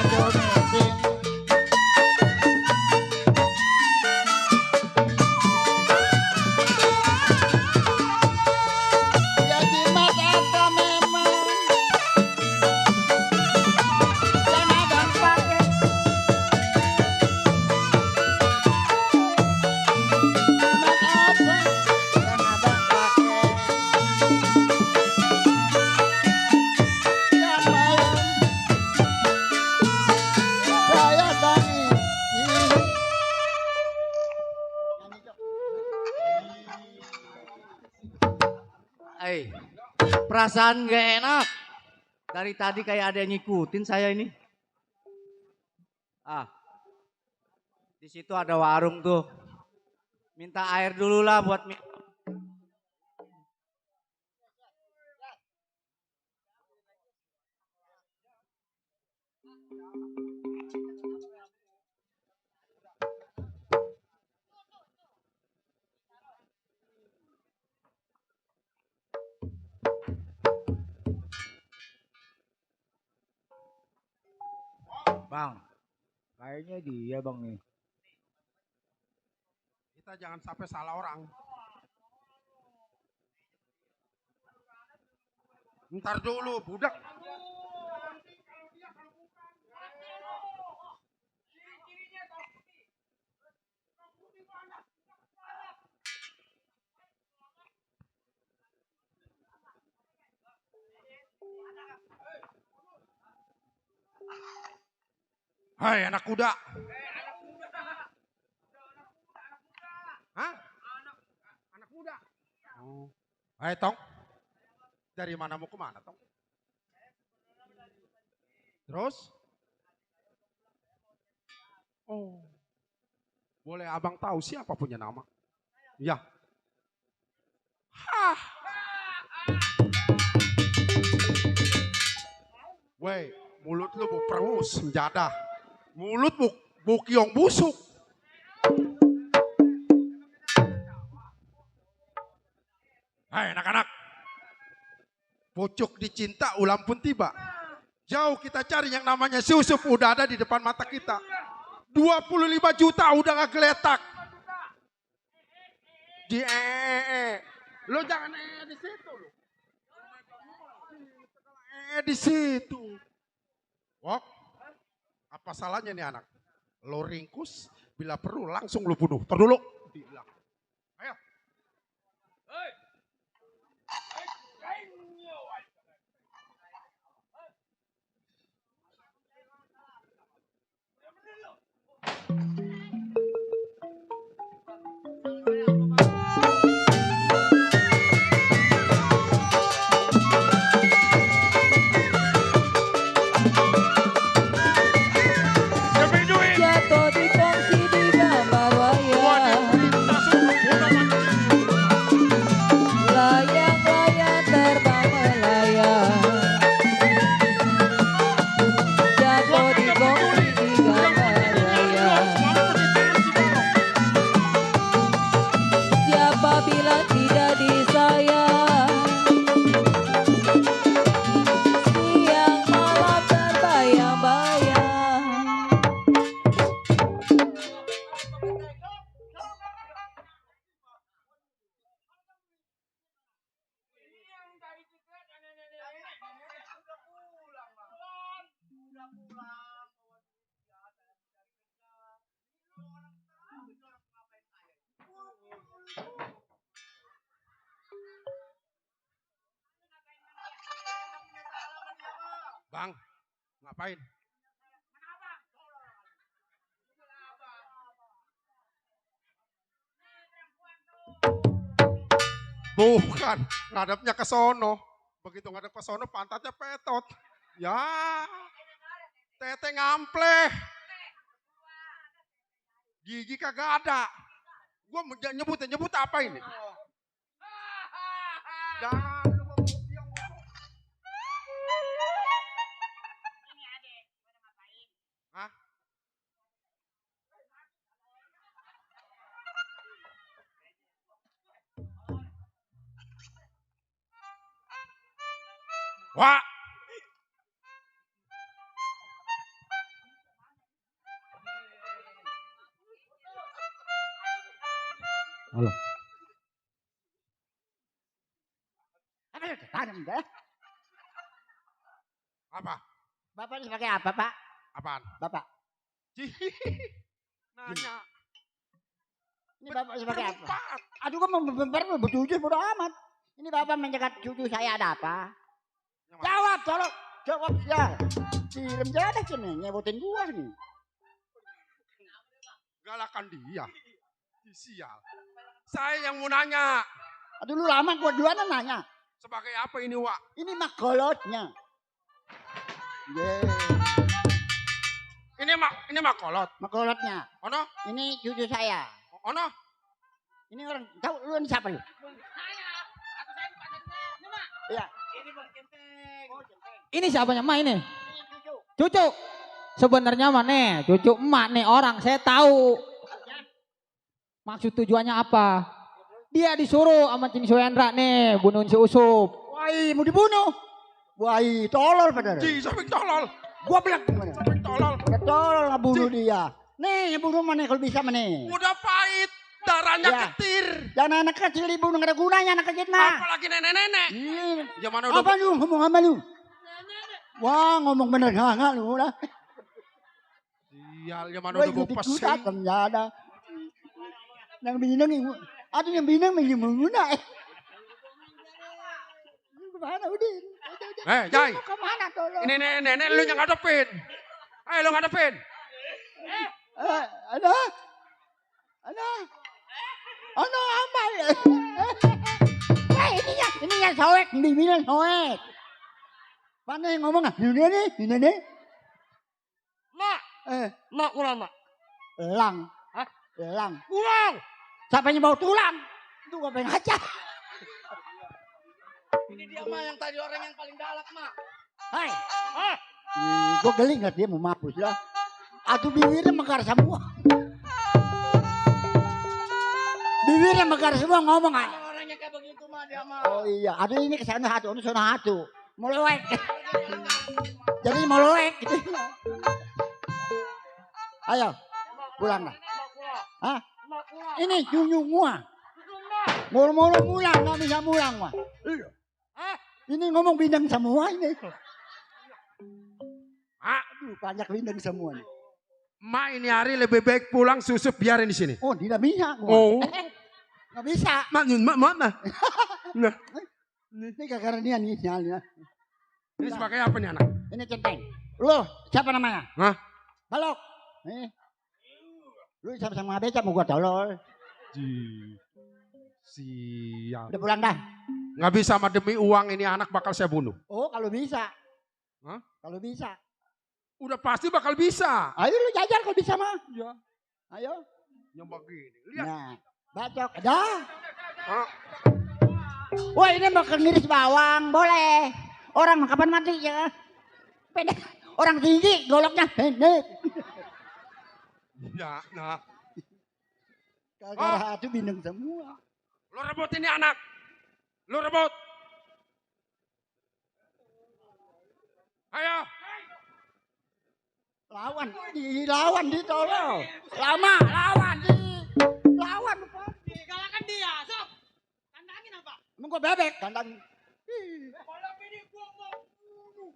Ya jimat eta memang dan abang pakai jimat apa dan abang pakai yang malam saya tangis. Perasaan gak enak. Dari tadi kayak ada yang ngikutin saya ini. Di situ ada warung tuh. Minta air dulu lah buat Bang, kayaknya dia bang nih. Kita jangan sampai salah orang. Ntar dulu, budak. Hai anak kuda. Hah? Anak muda. Oh. Hai Tong. Dari mana mau kemana Tong? Terus? Oh. Boleh abang tahu siapa punya nama? Ya. Hah. Woi, mulut lu bu perengus menjadah. Mulut bu kiong busuk. Hai anak-anak. Pucuk dicinta ulam pun tiba. Jauh kita cari yang namanya Yusuf udah ada di depan mata kita. 25 juta udah gak geletak. Di lo jangan di situ lo. Di situ. Wok. Apa salahnya nih anak? Lo ringkus, bila perlu langsung lo bunuh. Tar dulu. Ayo. Jatuh di kongsi di gambar wayang. Layang-layang terbang melayang. Jatuh di kongsi di gambar wayang. Siapa bilang tidak disayang? Siang malam terbayang-bayang. Bang, ngapain? Bukan, ngadepnya ke sono. Begitu ngadep ke sono pantatnya petot. Ya, tete ngampleh. Gigi kagak ada. Gua nyebut apa ini? Jangan lu mau biang busuk. Hah? Wah. Halo. Apa itu? Tanam dah. Apa? Bapak ini sebagai apa, Pak? Apaan? Bapak. Nanya. Ini Bapak sebagai apa? Berempat. Aduh, kok mau berjujur bodo amat. Ini Bapak mencegat cucu saya ada apa? Jawab, tolong. Jawab ya. Kirim jalan sini, nyebutin gua nih. Galakan dia. Sial. Saya yang mau nanya. Aduh, lu lama gua duluan nanya. Sebagai apa ini, Wak? Ini mah kolotnya. Ini mah kolot. Makolotnya. Ono? Ini cucu saya. Ono? Ini orang tahu lu ini siapa lu? Iya. Ini siapanya emak ini? Ini cucu. Cucu. Sebenarnya mah nih, cucu emak nih orang saya tahu. Maksud tujuannya apa? Dia disuruh sama Cing Suendra nih bunuhin si Usup. Wah, mau dibunuh. Wah, tolol bener. Sampai tolol. Gua bilang gimana? Tolol. Tolol lah bunuh dia. Nih, yang bunuh mana kalau bisa mana? Udah pahit. Darahnya Ya. ketir. Jangan anak kecil dibunuh, gak ada gunanya anak kecil mah. Apalagi nenek-nenek. Iya. Ya mana udah. Apa lu ngomong sama lu? Wah, ngomong bener nggak lu lah. Sial, ya mana Wah, udah bawa ikut pesing. ada. Yang bingung ini, ada yang bingung guna. Kemana Udin? Jai. Mau kemana tolong? Ini nenek lu yang ngadepin. Ayo lu ngadepin. Ada apa ya? Ininya soek, bimbingan soek. Mana yang ngomong ah? Ini nih. Mak, mak ulang mak. Elang. Hah? Elang. Ulang. Siapa yang bawa tulang? Itu gue pengen aja. Ini dia mah yang tadi orang yang paling galak mak. Hai. Gue geli nggak dia mau mampus lah. Aduh bibirnya mekar semua. Bibirnya mekar semua ngomong ah. Orangnya kayak begitu mah dia mah. Oh iya, aduh ini kesana satu, ini sana satu. Melewek. Jadi melewek gitu. Ayo, pulang lah. Hah? Ini junyu gua. Mulu-mulu pulang, nggak bisa pulang mah. Ini ngomong bintang semua ini. Aduh, banyak bintang semua nih. Mak ini hari lebih baik pulang susup biarin di sini. Oh, tidak bisa. Oh. Nggak bisa. Mak. Nah. Ini gara-gara dia nih sialnya. Ini sebagai apa nih anak? Ini centeng. Lu siapa namanya? Hah? Balok. Lu sama-sama becak mau gua tolol. Sial. Udah pulang dah. Nggak bisa mah demi uang ini anak bakal saya bunuh. Oh, kalau bisa. Hah? Kalau bisa. Udah pasti bakal bisa. Ayo lu jajar kalau bisa mah. Ya. Ayo. Yang begini. Lihat. Nah, bacok. Dah. Hah? Wah, ini mau ngiris bawang, boleh. Orang kapan mati ya? Pendek. Orang tinggi, goloknya pendek. Ya, nah. Gara-gara itu bindeng semua. Lu rebut ini anak. Lu rebut. Ayo. Lawan ditolong. Lama, lawan. Galakan dia, sob. Tandangin apa? Emang gua bebek, kandang. Malam ini gua mau bunuh.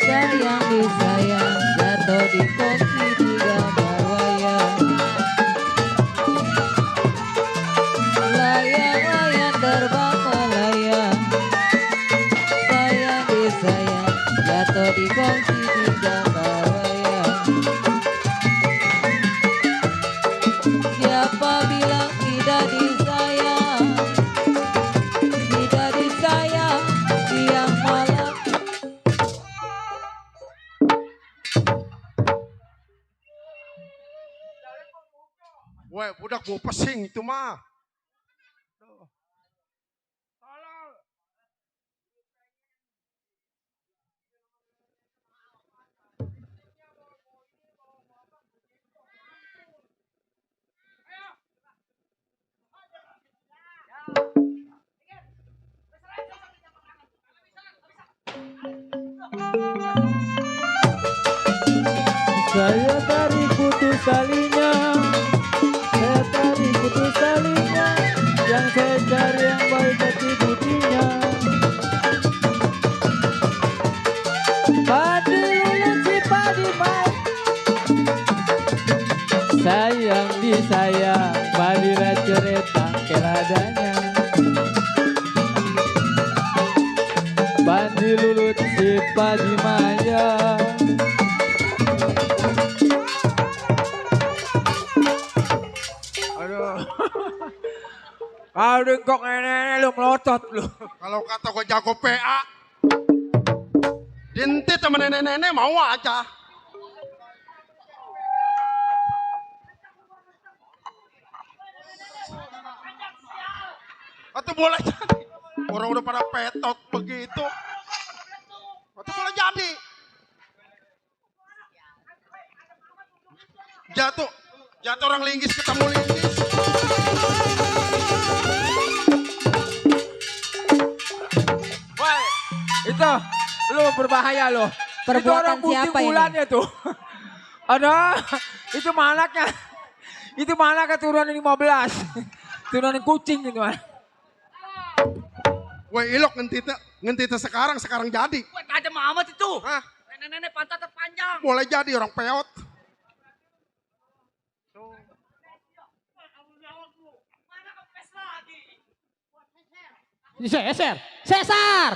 Sayang disayang, jatuh di koki di gambar wayang. Layang-layang terbang melayang. Sayang disayang, jatuh di koki di gambar wayang. Siapa bilang tidak disayang? Tidak disayang, yang malam. Woi, budak mau pesing itu mah. sayang badira cerita keladanya. Bandi lulut si padi maya. Aduh. Aduh kok nenek lu melotot lu. Kalau kata gue jago PA. Dinti temen nenek-nenek mau aja. Atau boleh jadi. Orang udah pada petot begitu. Atau boleh jadi. Jatuh. Jatuh orang linggis ketemu linggis. Woi, itu lu berbahaya lu. Itu Perbuatan orang putih siapa ini? bulannya tuh. Ada, itu malaknya. Itu malaknya turunan 15. Turunan kucing gitu man. Woi ilok ngentita sekarang jadi. Wah, tajam amat itu. Hah? Nenek-nenek pantat terpanjang. Boleh jadi orang peot. Sesar. Sesar.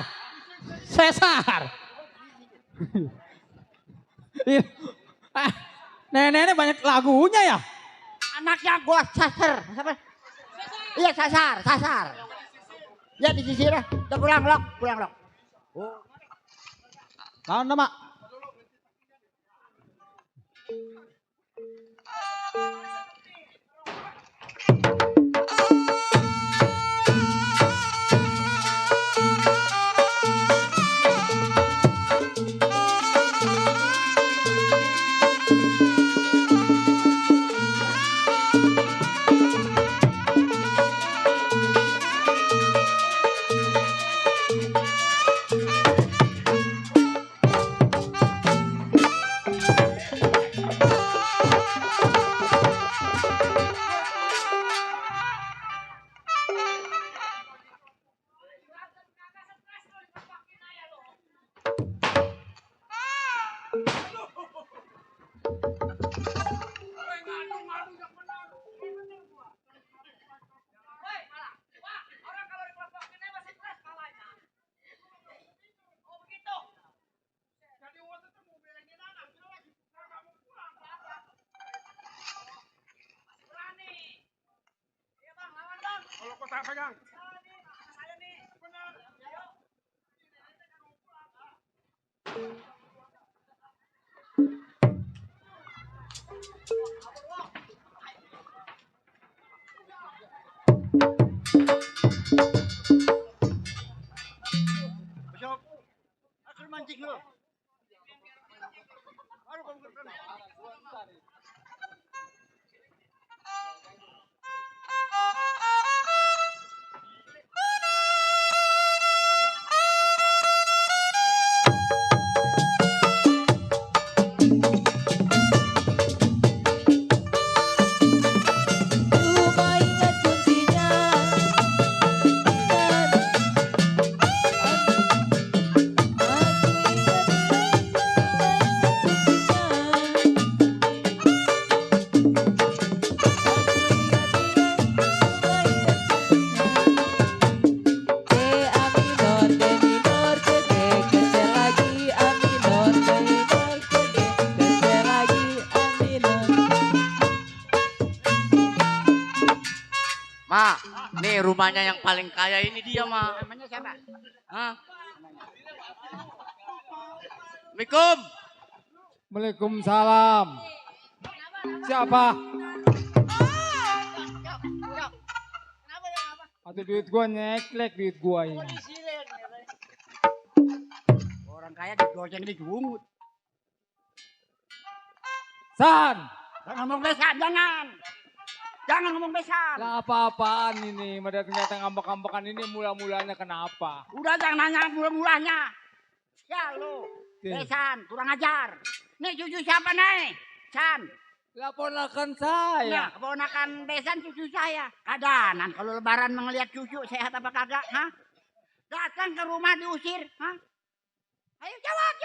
Sesar. Nenek-nenek banyak lagunya ya. Anaknya gua sasar. Siapa? Iya sasar. Ya di sisi dah. Udah pulang lok. Tahun nama. Kalau kau tak pegang. Aku mancing lu. Rumah ingat kuncinya. Ma, nih rumahnya yang paling kaya ini dia, Ma. Namanya siapa? Hah? Assalamualaikum. Waalaikumsalam. Siapa? Atau duit gua nyeklek duit gua ini. Orang kaya digoceng digungut. San, Jangan ngomong besan, jangan. Jangan ngomong besan. lah apa-apaan ini? Datang-datang ambak-ambakan ini mula-mulanya kenapa? Udah jangan nanya mula-mulanya. Ya lu. Oke. Besan, kurang ajar. Nih cucu siapa nih? San. Lah ponakan Ya, saya. keponakan Besan cucu saya. Kadanan kalau lebaran melihat cucu sehat apa kagak, hah? Datang ke rumah diusir, hah? Ayo jawab.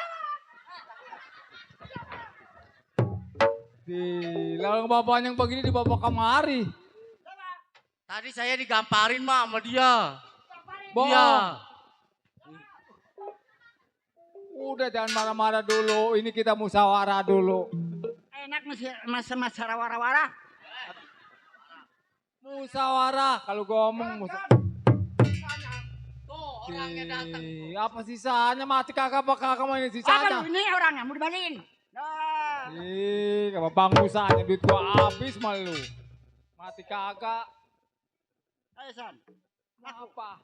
Lalu bapaknya yang begini dibawa kemari. Tadi saya digamparin mak sama dia. Bohong. Iya. Udah jangan marah-marah dulu. Ini kita musyawarah dulu. Enak mas wara-wara. Musyawarah. Kalau ngomong Tuh orangnya datang. apa sisanya? Mati kagak mau ini Apa sisanya. lu ini orangnya mau dibalikin? Nah. Kalau bang usahanya duit gua habis malu. Mati kagak. Ayo San. Apa?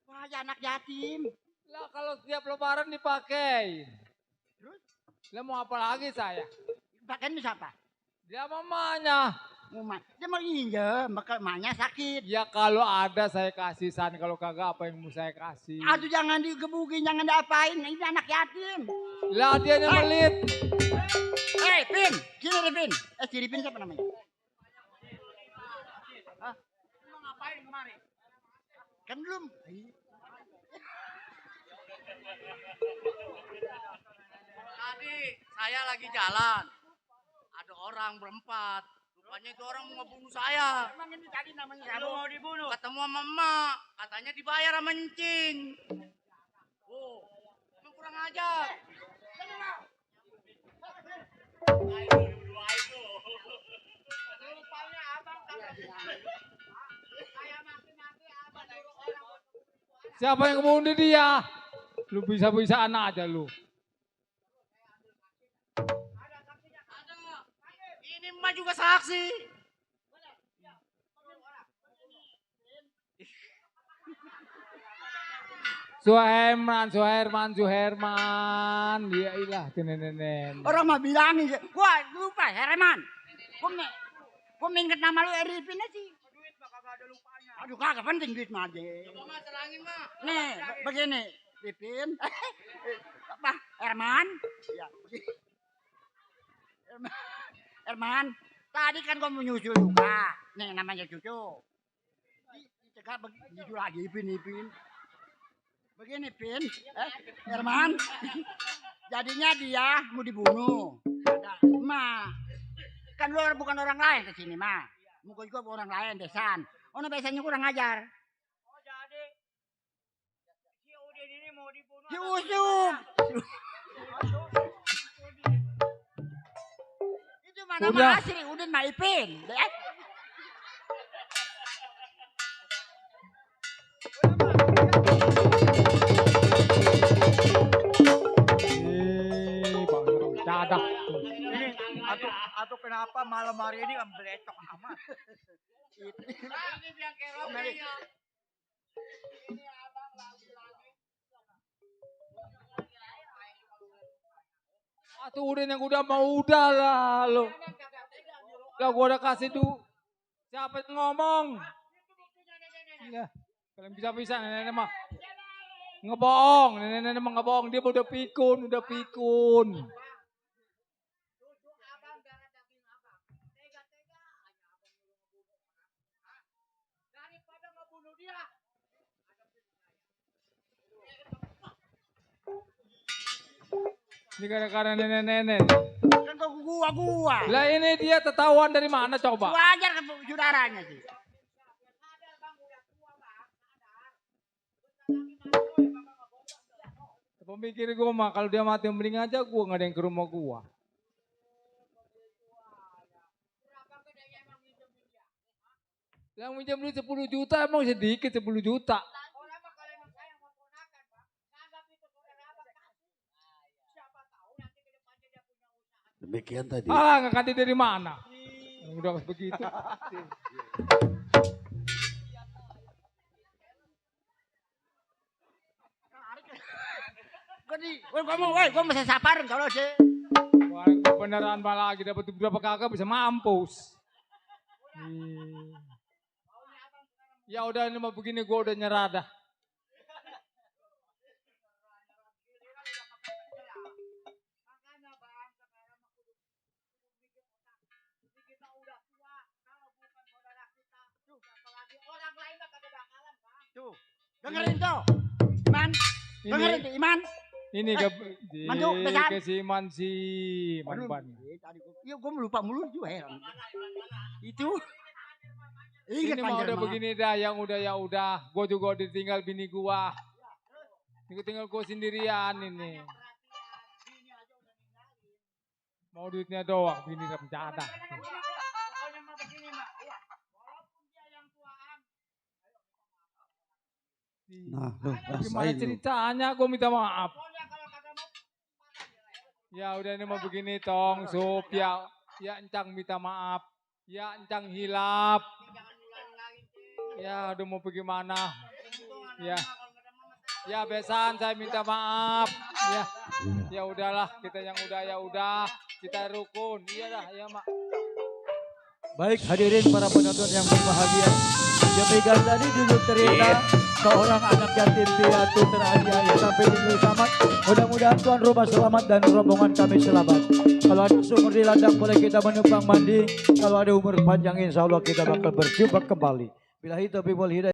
Wah ya anak yatim. Lah kalau setiap lebaran dipakai. Terus? Lah mau apa lagi saya? Pakaian siapa? Dia mamanya. Dia mau injem, bakal emaknya sakit. Ya kalau ada saya kasih San, kalau kagak apa yang mau saya kasih. Aduh jangan digebukin, jangan diapain. Ini anak yatim. Lah dia yang melit. Hei Pin, sini deh Pin. Si Pin siapa namanya? Hah? Lu ngapain kemari? Kan belum. Tadi saya lagi jalan. Ada orang berempat. Rupanya itu orang mau ngebunuh saya. Emang ini tadi namanya siapa? Lu mau dibunuh? Ketemu sama emak. Katanya dibayar sama encing. Oh, emang kurang ajar. Rupanya abang kagak saya maki-maki abang nyuruh orang. Siapa yang bunuh dia? Lu bisa-bisaan aja lu. Ini emak juga saksi. Suherman. Ya ilah, tenenen. Orang mah bilangin, gua lupa Herman. Gua minget nama lu Eripin aja. Duit mah kagak ada lupanya. Aduh kagak penting duit mah deh. Coba mah serangin mah. Nih, begini, Pipin. Apa? Herman? Ya, begini. Herman, tadi kan gua mau nyusul juga. Nih namanya cucu. Dicegah begitu lagi Ipin. Begini Pin, Herman, jadinya dia mau dibunuh. Ada emak. Kan lu bukan orang lain ke sini mah. Mungkin gua orang lain desan. Ono biasanya kurang ajar. Oh jadi si Udin ini mau dibunuh. Si Usum. Itu mana mah asli Udin mah Ipin. Dadah. Ini atau kenapa malam hari ini belecok amat? Ini biang keroknya. Atuh udah yang udah mau udah lah lo. Lah gua udah kasih tuh. Siapa yang ngomong? Iya. Kalian bisa-bisa nenek mah. Ngebohong, nenek mah ngebohong. Dia udah pikun. Ini gara-gara nenek-nenek. Kan gua. Lah ini dia ketahuan dari mana coba? Gua ajar ke saudaranya sih. Pemikir gue mah kalau dia mati mending aja gue nggak ada yang ke rumah gue. Yang minjem duit 10 juta emang sedikit 10 juta. Demikian tadi. Ah nggak ganti dari mana? Udah begitu. Gua mau saparin kalau sih. Wah, beneran malah lagi dapat berapa kakak bisa mampus. Ya udah ini mau begini gue udah nyerah dah. Tuh, dengerin tuh. Iman, dengerin tuh Iman. Ini Mantu, besar. ke si Iman si Aduh, Ban. tadi gue lupa mulu juga heran. Itu. Ini mah udah begini dah, yang udah ya udah. Gue juga ditinggal bini gua. Ini tinggal gue sendirian ini. Mau duitnya doang, bini rencana. Nah, Gimana ceritanya? Gue minta maaf. Ya udah ini mau begini tong, sup ya encang minta maaf. Ya encang hilap. Ya udah mau bagaimana? Ya besan saya minta maaf. Ya udahlah, kita yang udah ya udah, kita rukun. Iya dah, ya mak. Baik hadirin para penonton yang berbahagia. Demikian tadi duduk terindah seorang anak yatim piatu teraniaya sampai minggu selamat. Mudah-mudahan tuan rumah selamat dan rombongan kami selamat. Kalau ada sumur di ladang boleh kita menumpang mandi. Kalau ada umur panjang insya Allah kita bakal berjumpa kembali. Billahi taufiq wal hidayah.